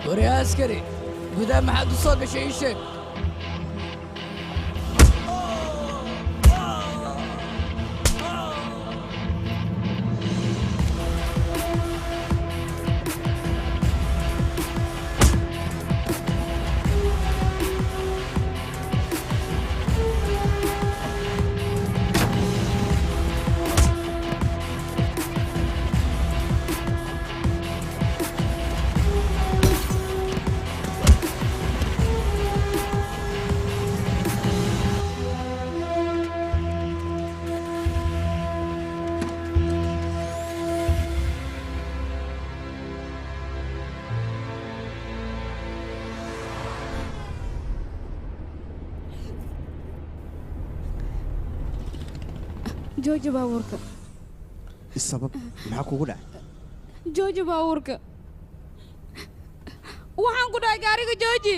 Waryaa askari, gudaha maxaad u soo gashay? Ii sheeg. Jooji baabuurka. Sabab maxaa kugu dhacay? Jooji baabuurka, waxaan ku dhahay. Gaariga jooji.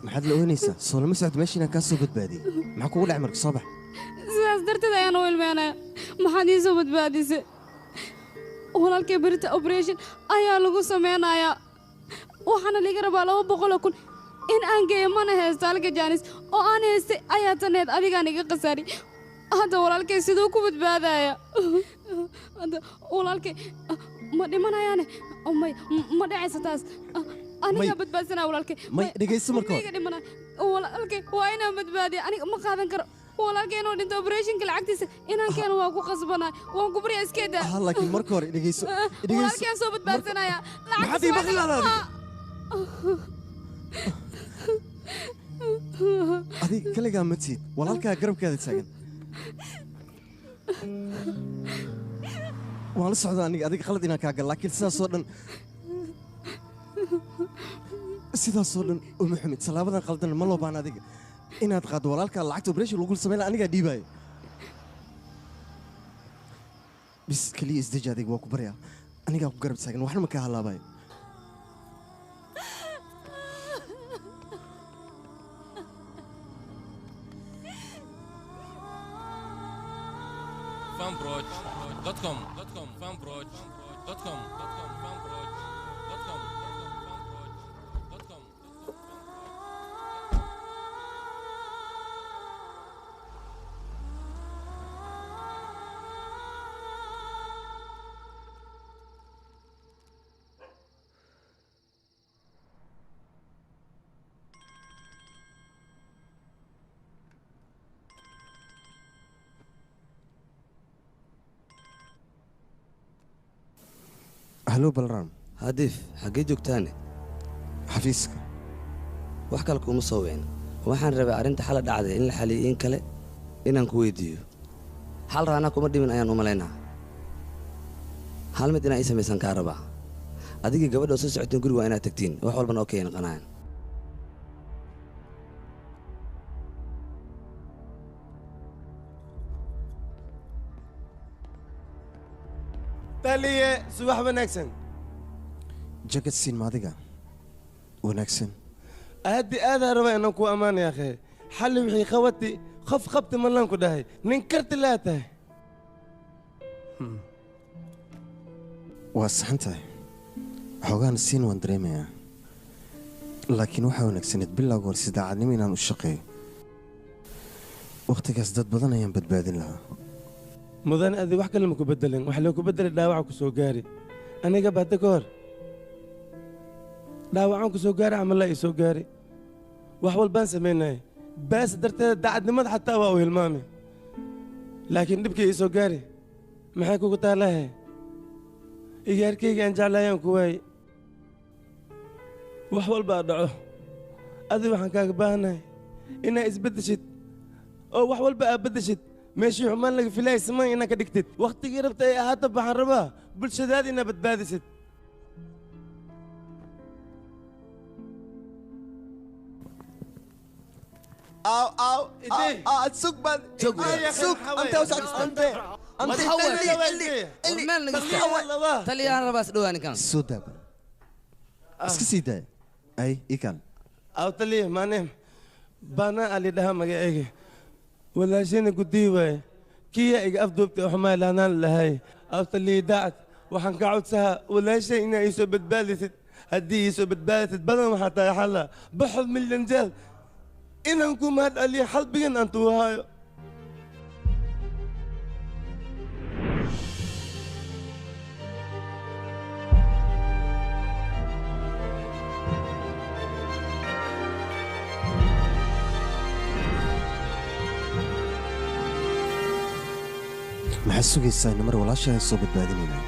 Maxaad la oynaysaa? Soo lama socdo meesha inaan kaa soo badbaadiyey. Maxaa kugu dhacay marka? Soo bax. Sidaas darteed ayaan u ilmeynaya. Maxaad ii soo badbaadisay? Walaalkay berita operation ayaa lagu sameynayaa, waxaana liga rabaa 200,000 in aan geeyo. Mana haysto halka jaanis oo aan haystay ayaa taneed adigaan iga khasaari. Hadda walaalkay siduu ku badbaadaya? Hadda walaalkay ma dhimanayaane? May, ma dhacaysa taas. Anigaa badbaadsanaa walaalkay. May, dhegayso marka hore. Iga dhimana walaalkay, waa inaan badbaadiya. Aniga ma qaadan karo walaalkay inuu dhinto. Operationka lacagtiisa inaan keeno waa ku qasbanaa. Waan ku baryaa, iskeeda. Ah, laakiin marka hore dhegayso, dhegayso. Walaalkay soo badbaadsanaya. Maxaad ii maqli lahayd adiga? Adiga kaligaa ma tihid, walaalkaa garabkaada taagan. Waan la socdaa aniga adiga qalad inaan kaa gal, laakiin sidaasoo dhan uma xumid. Tallaabadan qaldan ma loo baahna adiga inaad qaaddo. Walaalkaa lacagta operation lagu sameyn lahaa anigaa dhiibaayo. Bis keliya isdeji adiga, waa ku baryaa. Anigaa ku garab taagan, waxna ma kaa halaabayo. fanproj.com fanproj.com fanproj.com. Hallo Balraam. Hadiif, xaggee joogtaane? Xafiiska. Wax kale kuuma soo wicin, waxaan rabay arrinta xala dhacday in la xaliyey in kale inaan ku weydiiyo. Xal raanaa kuma dhimin ayaan u malaynaa. Hal mid inaa ii samaysan kaa rabaa. Adigii gabadha oo soo socotiin guriga waa inaad tagtiin, wax walbana oo kay noqonayaan. Taliye, subax wanaagsan. Jagadsiin, ma adiga wanaagsan? Aad i aadaan rabaa inaan ku ammaano ya akhi. Xalli wixii qabati qof qabti malaan ku dhahay, nin karti laa tahay. Waa saxan tahay, xoogaana siin waan dareemayaa, laakiin waxaa wanaagsaneed bilowga hore si daacadnimo inaan u shaqeeyo. Wakhtigaas dad badan ayaan badbaadin lahaa. Mudan, adi wax kale ma ku bedelin, wax loo ku bedelay dhaawaca ku soo gaari. Aniga ba hadda ka hor dhaawacaan ku soo gaari camal laa ii soo gaari. Wax walbaan samaynaya baas darteeda, daacadnimada xataa waa u hilmaamay, laakiin dhibkii ii soo gaari maxay kugu taalahe? Igaarkayga aan jeclaayaan ku waayey. Wax walbaa dhaco, adi waxaan kaaga baahanahay inaa isbeddeshid oo wax walba aad beddeshid. Meeshii xumaan laga filayay samaan inaad ka dhigtid. Wakhtigii rabta ay ahaata baxaan rabaa bulshadaada inaad badbaadisid. Aw aw aw, sug baan sug anta usocod ante ante. Taliyaan rabaa is dhowaa ninkan. Soo daaba, iska sii daaya ay ii kaal. Aw taliya, maanem baana ali dhaha magacayga. Walaashayna guddii waaye, kiya iga afduubtay oo xumaay laanaan lahay. Aw taliya, daacad waxaan kaa codsahaa walaashay inaa ii soo badbaadisid. Haddii ii soo badbaadisid badan waxaa tahay xalla boxod milyan jeel inaan ku mahad celiyo xalbigan aan tuuhaayo. Maxaad sugaysaa? Namar walaashahay soo badbaadinaynaa.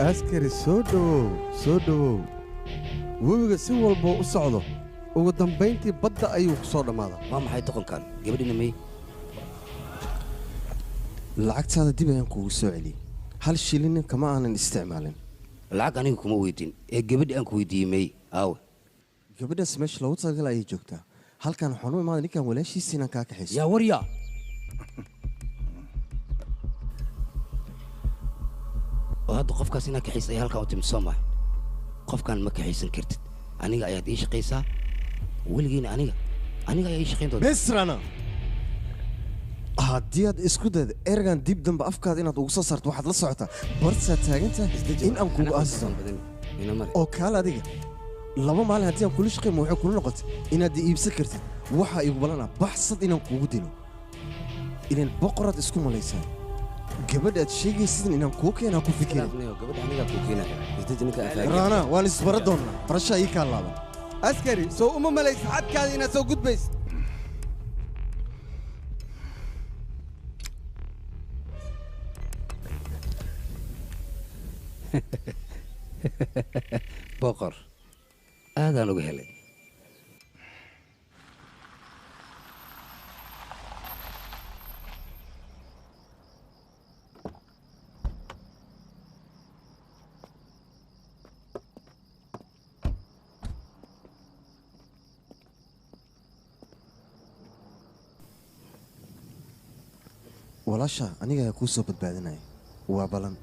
Askari, soo dhowow, soo dhowow. Webiga si walboo u socdo, ugu dambayntii badda ayuu ku soo dhammaadaa. Waa maxay doqonkan? Gabadhina may? Lacagtaada dib ayaan kuugu soo celiyey. Hal shilin kama aanan isticmaalin. Lacag aniga kuma weydiin ee gabadhi aan ku weydiiyey may aawe. Gabadhaas meesha loogu talagalay ayay joogtaa. Halkan waxaan u imaaday ninkan walaashiisa inaan kaa kaxayso. Yaa waryaa. Oo hadda qofkaas inaad kaxaysa ay halkan u timid soo maaha. Qofkan ma kaxaysan kartid. Aniga ayaad ii shaqaysaa. Weligiina aniga ayaa ii shaqayn doonta. Bes Rana. Haddii aad isku daydo ergan dib dambe afkaada inaad ugu soo saarto waxaad la socotaa barsaa taagantahay in aan kugu aasi doono. Oo kaal adiga laba maalin haddii aan kula shaqayn waxay kula noqotay inaad iibsan kartid. Waxaa igu ballanaa baxsad inaan kugu dilo. Ilaan boqoraad isku malaysaa. Gabadha aad sheegaysid inaan kuu keenaa ku fikirin. Rana waan isbara doonnaa. Barashaa ii kaa laaban. Askari soo uma malaysa xadkaada inaad soo gudbaysid. Boqor aadaan uga helay. Walaasha aniga ayaa kuu soo badbaadinaya. Waa balan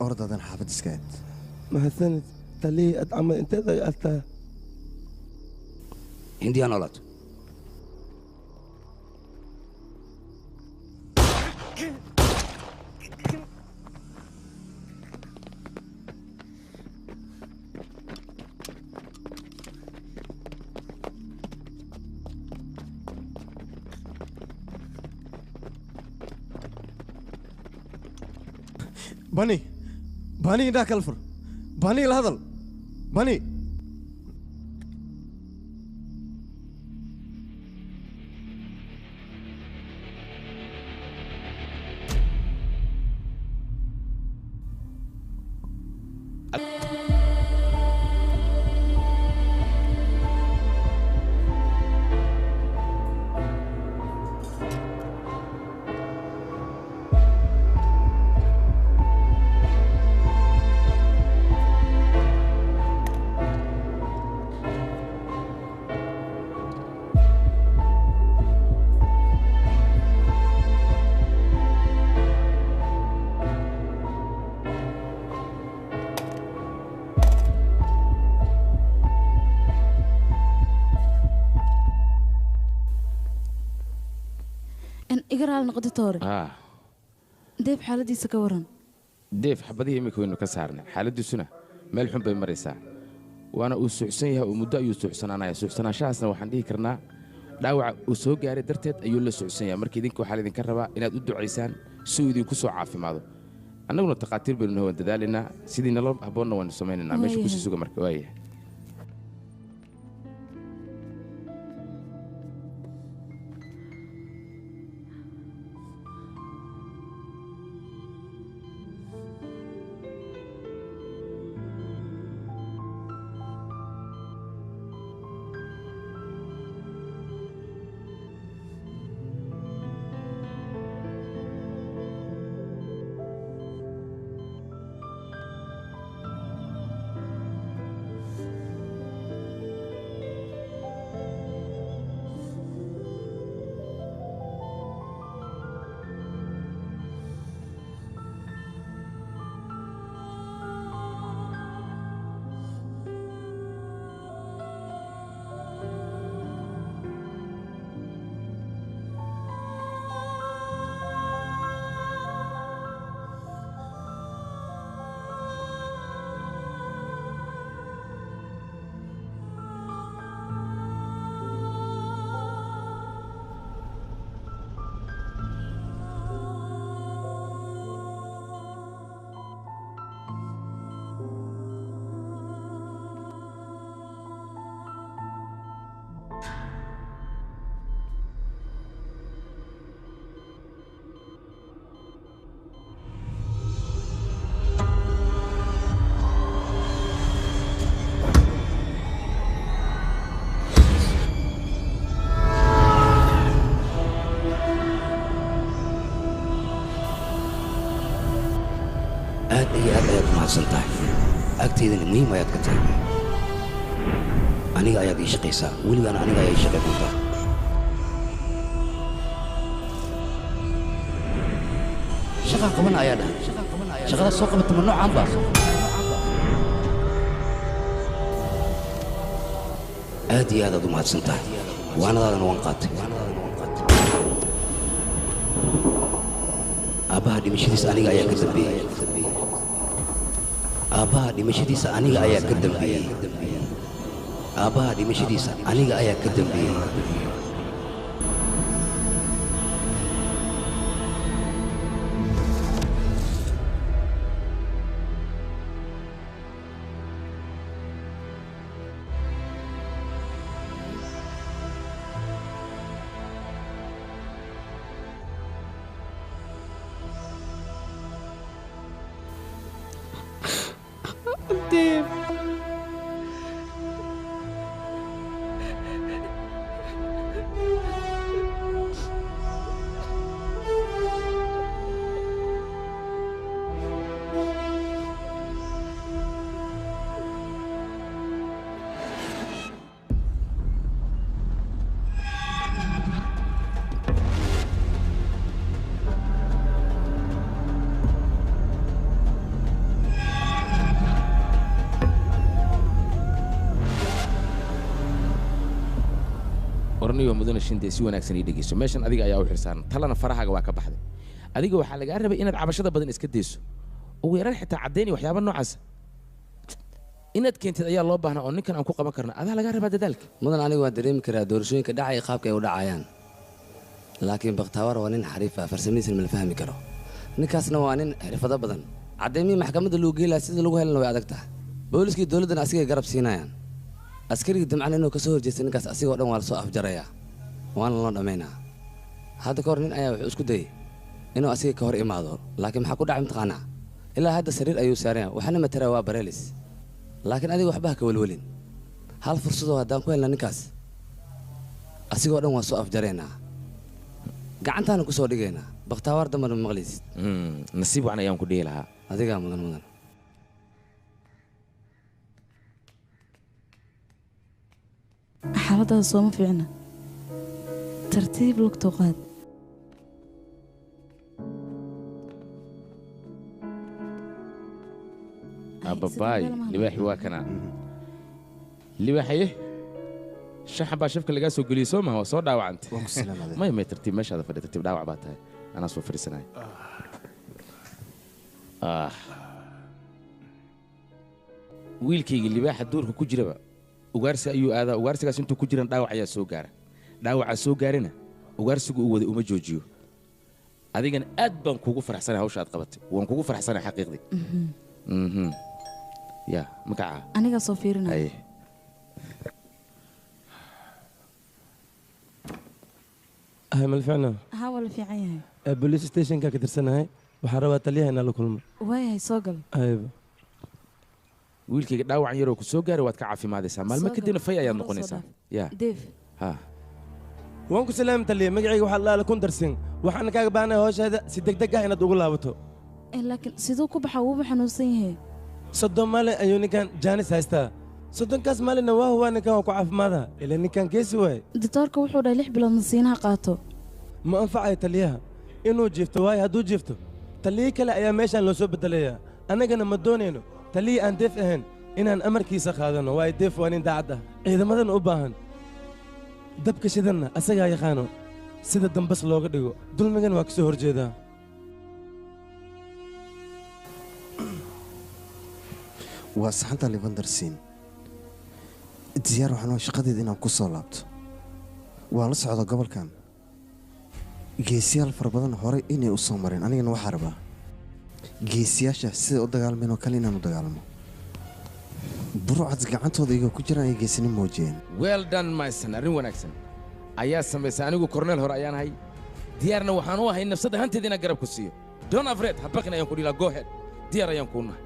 ordaadan xaafad iska aad. Mahadsanid taliyey aad camal inteed ay artaa. Hindiya noolaato. Bani, Bani indhaha kala fur. Bani la hadal. Bani. Iga raali noqo doctor. Deef xaaladiisa ka waran. Deef xabadihii imika waynu ka saarnay. Xaaladiisuna meel xun bay maraysaa. Waana uu suuxsan yahay oo muddo ayuu suuxsanaanaya. Suuxsanaanshahaasna waxaan dhihi karnaa dhaawaca uu soo gaaray darteed ayuu la suuxsan yahay. Marka idinka waxaa laydinka rabaa inaad u ducaysaan si uu idinku soo caafimaado. Annaguna takhaatiir baynu nahay, waan dadaalaynaa. Sidii nala habboonna waanu samaynaynaa. Meesha kusii suga marka waayahay. Agtaydana muhiim ayaad ka tahay. Aniga ayaad ii shaqaysaa, weligaana aniga ayaa ii shaqay doontaa. Shaqaa qabana ayaa dhahay. Shaqadaas soo qabata ma noocaan ba? Aad iyo aad aad u mahadsan tahay. Waanadaadana waan qaatay. Aabbaha dhimashadiisa aniga ayaa ka dambeeyey. Aabbaha dhimashadiisa aniga ayaa ka dambeeyey. Aabbaha dhimashadiisa aniga ayaa ka dambeeyey. Dave. Orniyo mudane Shinde, si wanaagsan ii dhegeyso. Meeshan adiga ayaa u xilsaaran, talana farahaaga waa ka baxday. Adiga waxaa lagaa rabay inaad cabashada badan iska dayso, ugu yaraan xitaa caddayn iyo waxyaaba noocaas inaad keentid ayaa loo baahnaa oo ninkan aan ku qaban karno. Adaa lagaa rabaa dadaalka. Mudan, aniga waan dareemi karaa doorashooyinka dhacaya qaabka ay u dhacayaan, laakiin Bakhtaawar waa nin xariif ah, farsamadiisana ma la fahmi karo. Ninkaasna waa nin xirfado badan. Caddaymihii maxkamadda lagu geelaya sida lagu helana way adag tahay. Booliskii dowladdana asigay garab siinayaan. Askarigii damcana inuu ka soo horjeesta ninkaas asigoo dhan waa la soo afjarayaa, waana loo dhammaynaa. Hadda ka hor nin ayaa wuxuu isku dayey inuu asiga ka hor imaado, laakiin maxaa ku dhacay mataqaanaa? Ilaa hadda sariir ayuu saaran yahay, waxaana mataraa waa bareelis. Laakiin adiga waxba ha ka welwelin. Hal fursadoo haddaan ku helna ninkaas, asigoo dhan waa soo afjaraynaa, gacantaana ku soo dhigaynaa. Bakhtaawar dambana ma maqlaysid. Nasiib wacan ayaan ku dhihi lahaa. Adigaa mudan, mudan. Xaaladaada sooma fiicna, tartiib lugta qaad. Ababaay, libaaxi waa kana. Libaaxaye, shaxan baa shafka lagaa soo geliyey, soo maha? Waa soo dhaawacantay. May may, tartiib meeshaada fadhi, tartiib. Dhaawac baa tahay, anaa soo fadhiisanaya. Ah, wiilkayga libaaxa duurka ku jiraba ugaarsi ayuu aadaa. Ugaarsigaas intuu ku jiran dhaawac ayaa soo gaara. Dhaawacaa soo gaarina ugaarsigu uu waday uma joojiyo. Adigana aad baan kuugu faraxsanahay hawsha aad qabatay, waan kugu faraxsanahay xaqiiqdii. Ya magaca? Anigaa soo fiirinaya. Haye. Hay, mal ficna? Haa, waa la fiican yahay. Police stationka ka tirsanahay, waxaan rabaa taliyaha inaan la kulmo. Waayahay, soo gal. Ayba. Wiilkayga, dhaawacan yaroo ku soo gaaray waad ka caafimaadaysaa maalmo Soo kadibna gal. Fay ayaad Hore soo noqonaysaa. dhaaf. Ya Deef. Ha. Waan ku salaami taliya. Magacayga waxaa laala kun darsin. Waxaana kaaga baahanahay hawshaada si degdeg ah inaad ugu laabato. Laakiin siduu ku baxa? Wuuba xanuunsan yahay. 30 maalin ayuu ninkan jaanis haystaa. 30kaas maalinna waa huwaa ninkan waa ku caafimaada, ilaa ninkan geesi waaye. Doctoorka wuxuu dhahay 6 bilood nasiinaha qaato. Ma anfacayo taliyaha inuu jiifto, waayo hadduu jiifto taliye kale ayaa meeshaan loo soo bedelayaa. Annagana ma doonayno taliye aan Deef ahayn inaan amarkiisa qaadano, waayo Deef waa nin daacad ah, ciidamadana u baahan. Dabka shidanna asagaa yaqaano sida dambas looga dhigo, dulmigan waa ka soo horjeedaa. Waa saxanta Livandersin. Diyaar waxaan waa shaqadeeda inaan ku soo laabto. Waan la socdaa gobolkan geesiyaal fara badan horey inay u soo mareen. Anigana waxaa rabaa geesiyaasha sida u dagaalmeen oo kale inaan u dagaalmo. Burcad gacantooda iyagoo ku jiraan ay geesinimo muujiyeen. Well done, my son. Arrin wanaagsan ayaa samaysay. Anigu korneel hore ayaan ahay, diyaarna waxaan u ahay nafsad ahaanteeda inaan garab ku siiyo. Don't afraid, ha baqin ayaan ku dhihi lahaa. Go ahead, diyaar ayaan kuu nahay.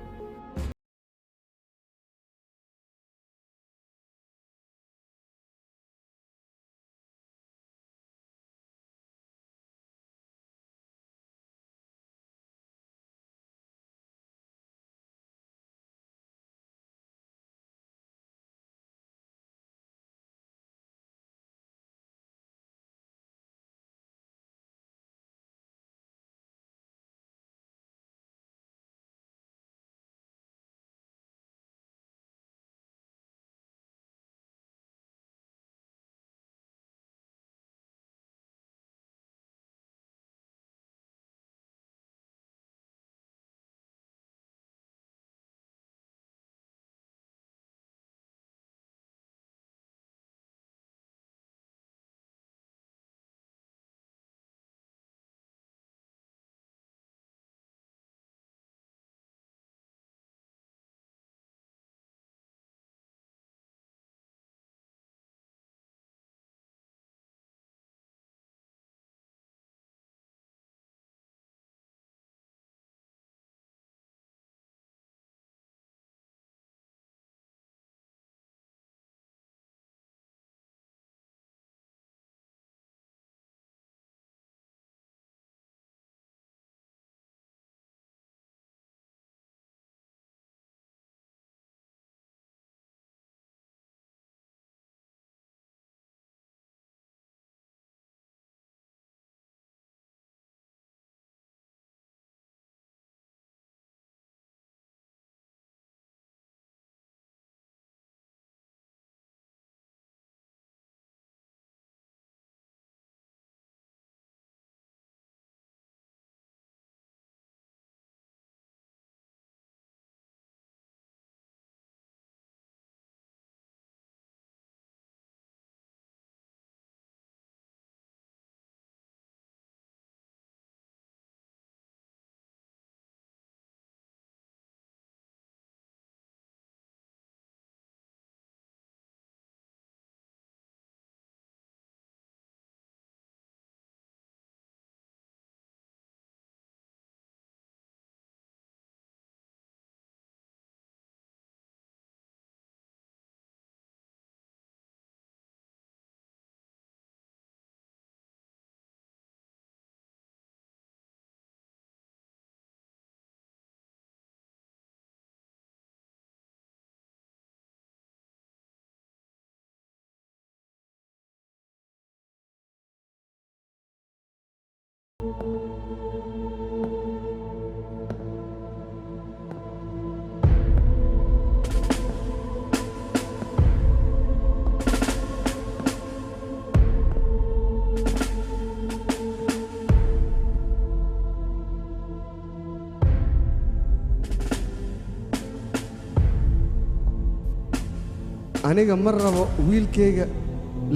Aniga ma rabo wiilkayga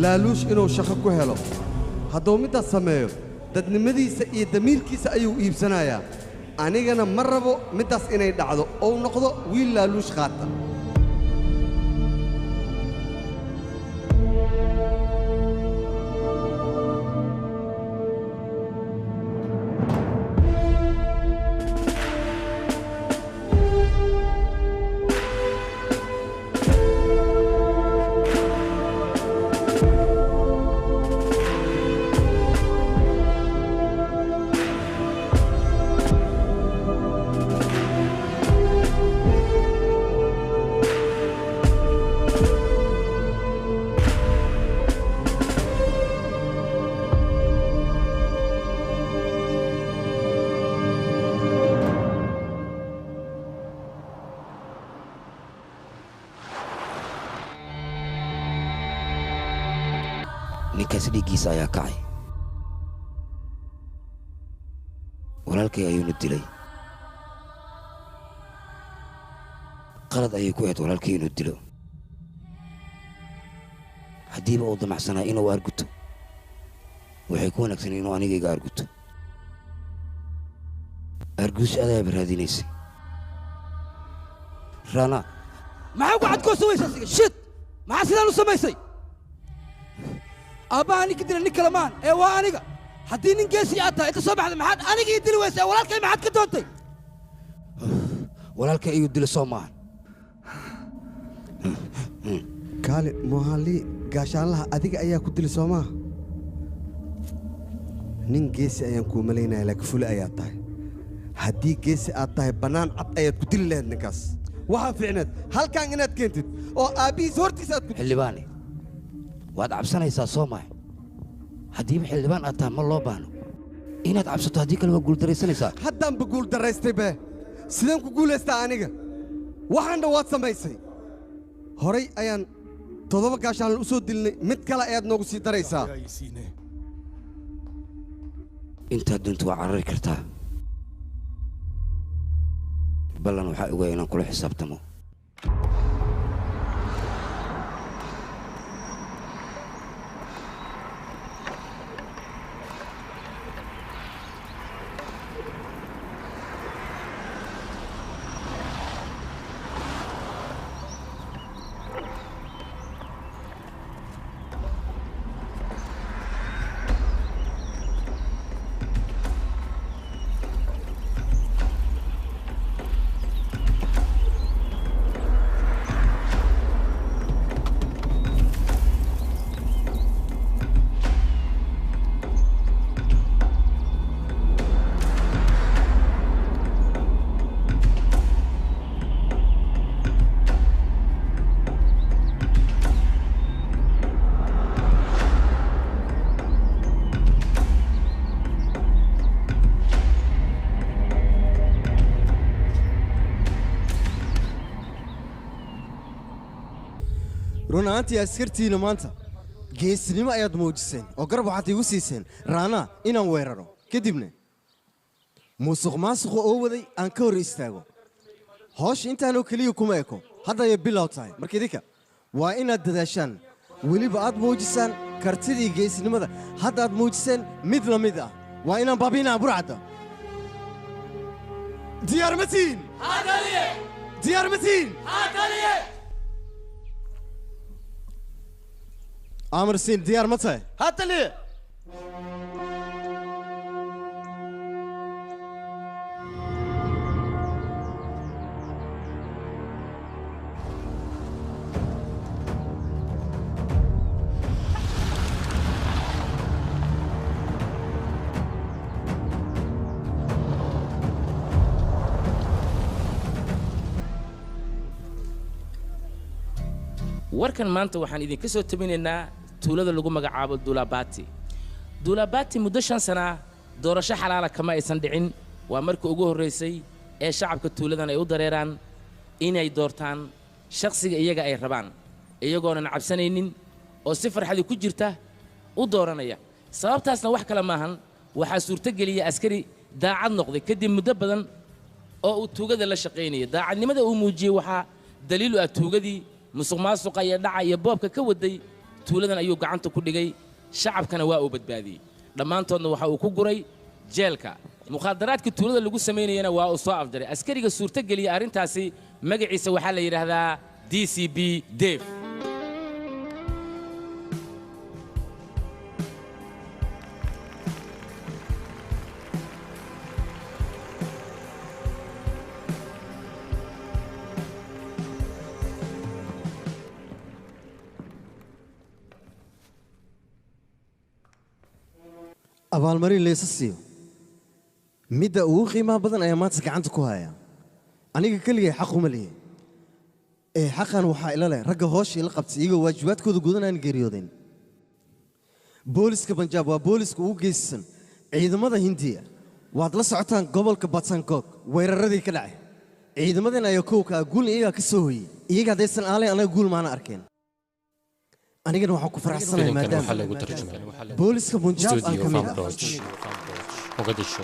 laaluush inuu shaqo ku helo. Hadduu middaas sameeyo, dadnimadiisa iyo damiirkiisa ayuu iibsanayaa. Anigana ma rabo middaas inay dhacdo ou noqdo wiil laaluush qaata. Ninkaas dhiiggiisa ayaa kacay. Walaalkay ayuuna dilay. Qalad ayay ku ahayd walaalkay inuu dilo. Haddiiba uu damacsanaa inuu arguto, waxay ku wanaagsan inuu aniga iga arguto. Arguus adaaba raadinaysay. Rana, maxaa ku cadkoosa weysaa siga shit? Maxaa sidaan u samaysay? Aabbaha ninka dila nin kale maan ee waa aniga. Haddii nin geesi aad tahay inta soo baxda maxaad aniga ii dili weysay? Walaalkay maxaad ka doontay? Walaalkay ayuu dila soo maahan. Kaale Mohali, gaashaanlaha adiga ayaa ku dili soo maaha? Nin geesi ayaan kuu malaynaya, laakiin fule ayaa tahay. Haddii geesi aad tahay, bannaan cad ayaad ku dili lahayd ninkaas. Waxaa fiicneed halkan inaad keentid oo aabbihiis hortiisa aad ku Xildhibaane, waad cabsanaysaa soo maaha? Haddiiba xildhibaan aad tahay, ma loo baahno inaad cabsato, haddii kale waa guuldaraysanaysaa. Haddaanba guuldaraystay be, sideen ku guulaystaa aniga? Waxaanna waad samaysay. Horay ayaan 7 gaashaanla u soo dilnay, mid kale ayaad noogu sii daraysaa. Intaad doonto waa carari kartaa. Ballan waxaa ogaa inaan kula xisaabtamo. Run ahaantii askartiina maanta geesinimo ayaad muujiseen oo garab waxaad igu siiseen Raanaa inaan weeraro, kadibna musuq maasuqa oo waday aan ka hor istaago. Hawsha intaanoo keliya kuma eko, hadda ayay bilow tahay. Marka idinka waa inaad dadaashaan, weliba aad muujisaan kartidii geesinimada hadda aad muujiseen mid la mid ah. Waa inaan baabiinaa burcadda. Diyaar ma tihiin? Diyaar ma tihiin? Amar siin, diyaar ma tahay? Hataliye. Warkan maanta waxaan idinka soo tabinaynaa tuulada lagu magacaabo Duulabati. Duulabati muddo 5 sana doorasho xalaala kama aysan dhicin. Waa markii ugu horreysay ee shacabka tuuladan ay u dareeraan inay doortaan shakhsiga iyaga ay rabaan, iyagoonan cabsanaynin oo si farxadi ku jirta u dooranaya. Sababtaasna wax kale maahan, waxaa suurtogeliya askari daacad noqday kadib muddo badan oo uu tuugada la shaqaynayay. Daacadnimada uu muujiyey waxaa daliil u ah tuugadii Musuqmaasuqa iyo dhaca iyo boobka ka waday tuuladan ayuu gacanta ku dhigay, shacabkana waa uu badbaadiyey. Dhammaantoodna waxa uu ku guray jeelka. Mukhaadaraadkii tuulada lagu samaynayana waa uu soo afjaray. Askariga suurtageliyey arrintaasi magaciisa waxaa la yidhaahdaa DCB Dave. Abaalmarin laysa siiyo midda ugu qiimaha badan ayaa maanta gacanta ku haya. Aniga keligay xaq uma lihi ee xaqan waxaa ila leh ragga hooshii la qabtay iyagoo waajibaadkooda gudanaan geeriyoodeen. Booliska Banjaab waa booliska ugu geysan ciidamada Hindiya. Waad la socotaan gobolka Batsankog weeraradii ka dhacay. Ciidamadan ayaa kowka ah, guulna iyagaa ka soo hoyey. Iyaga haddaysan aalayn anaga guul maana arkeen. Anigana waxaan ku faraxsanahay Filimkan waxaa maadaama lagu tarjumay booliska Punjab aan Studio ka mid Farm ah. Lodge, Mogadishu.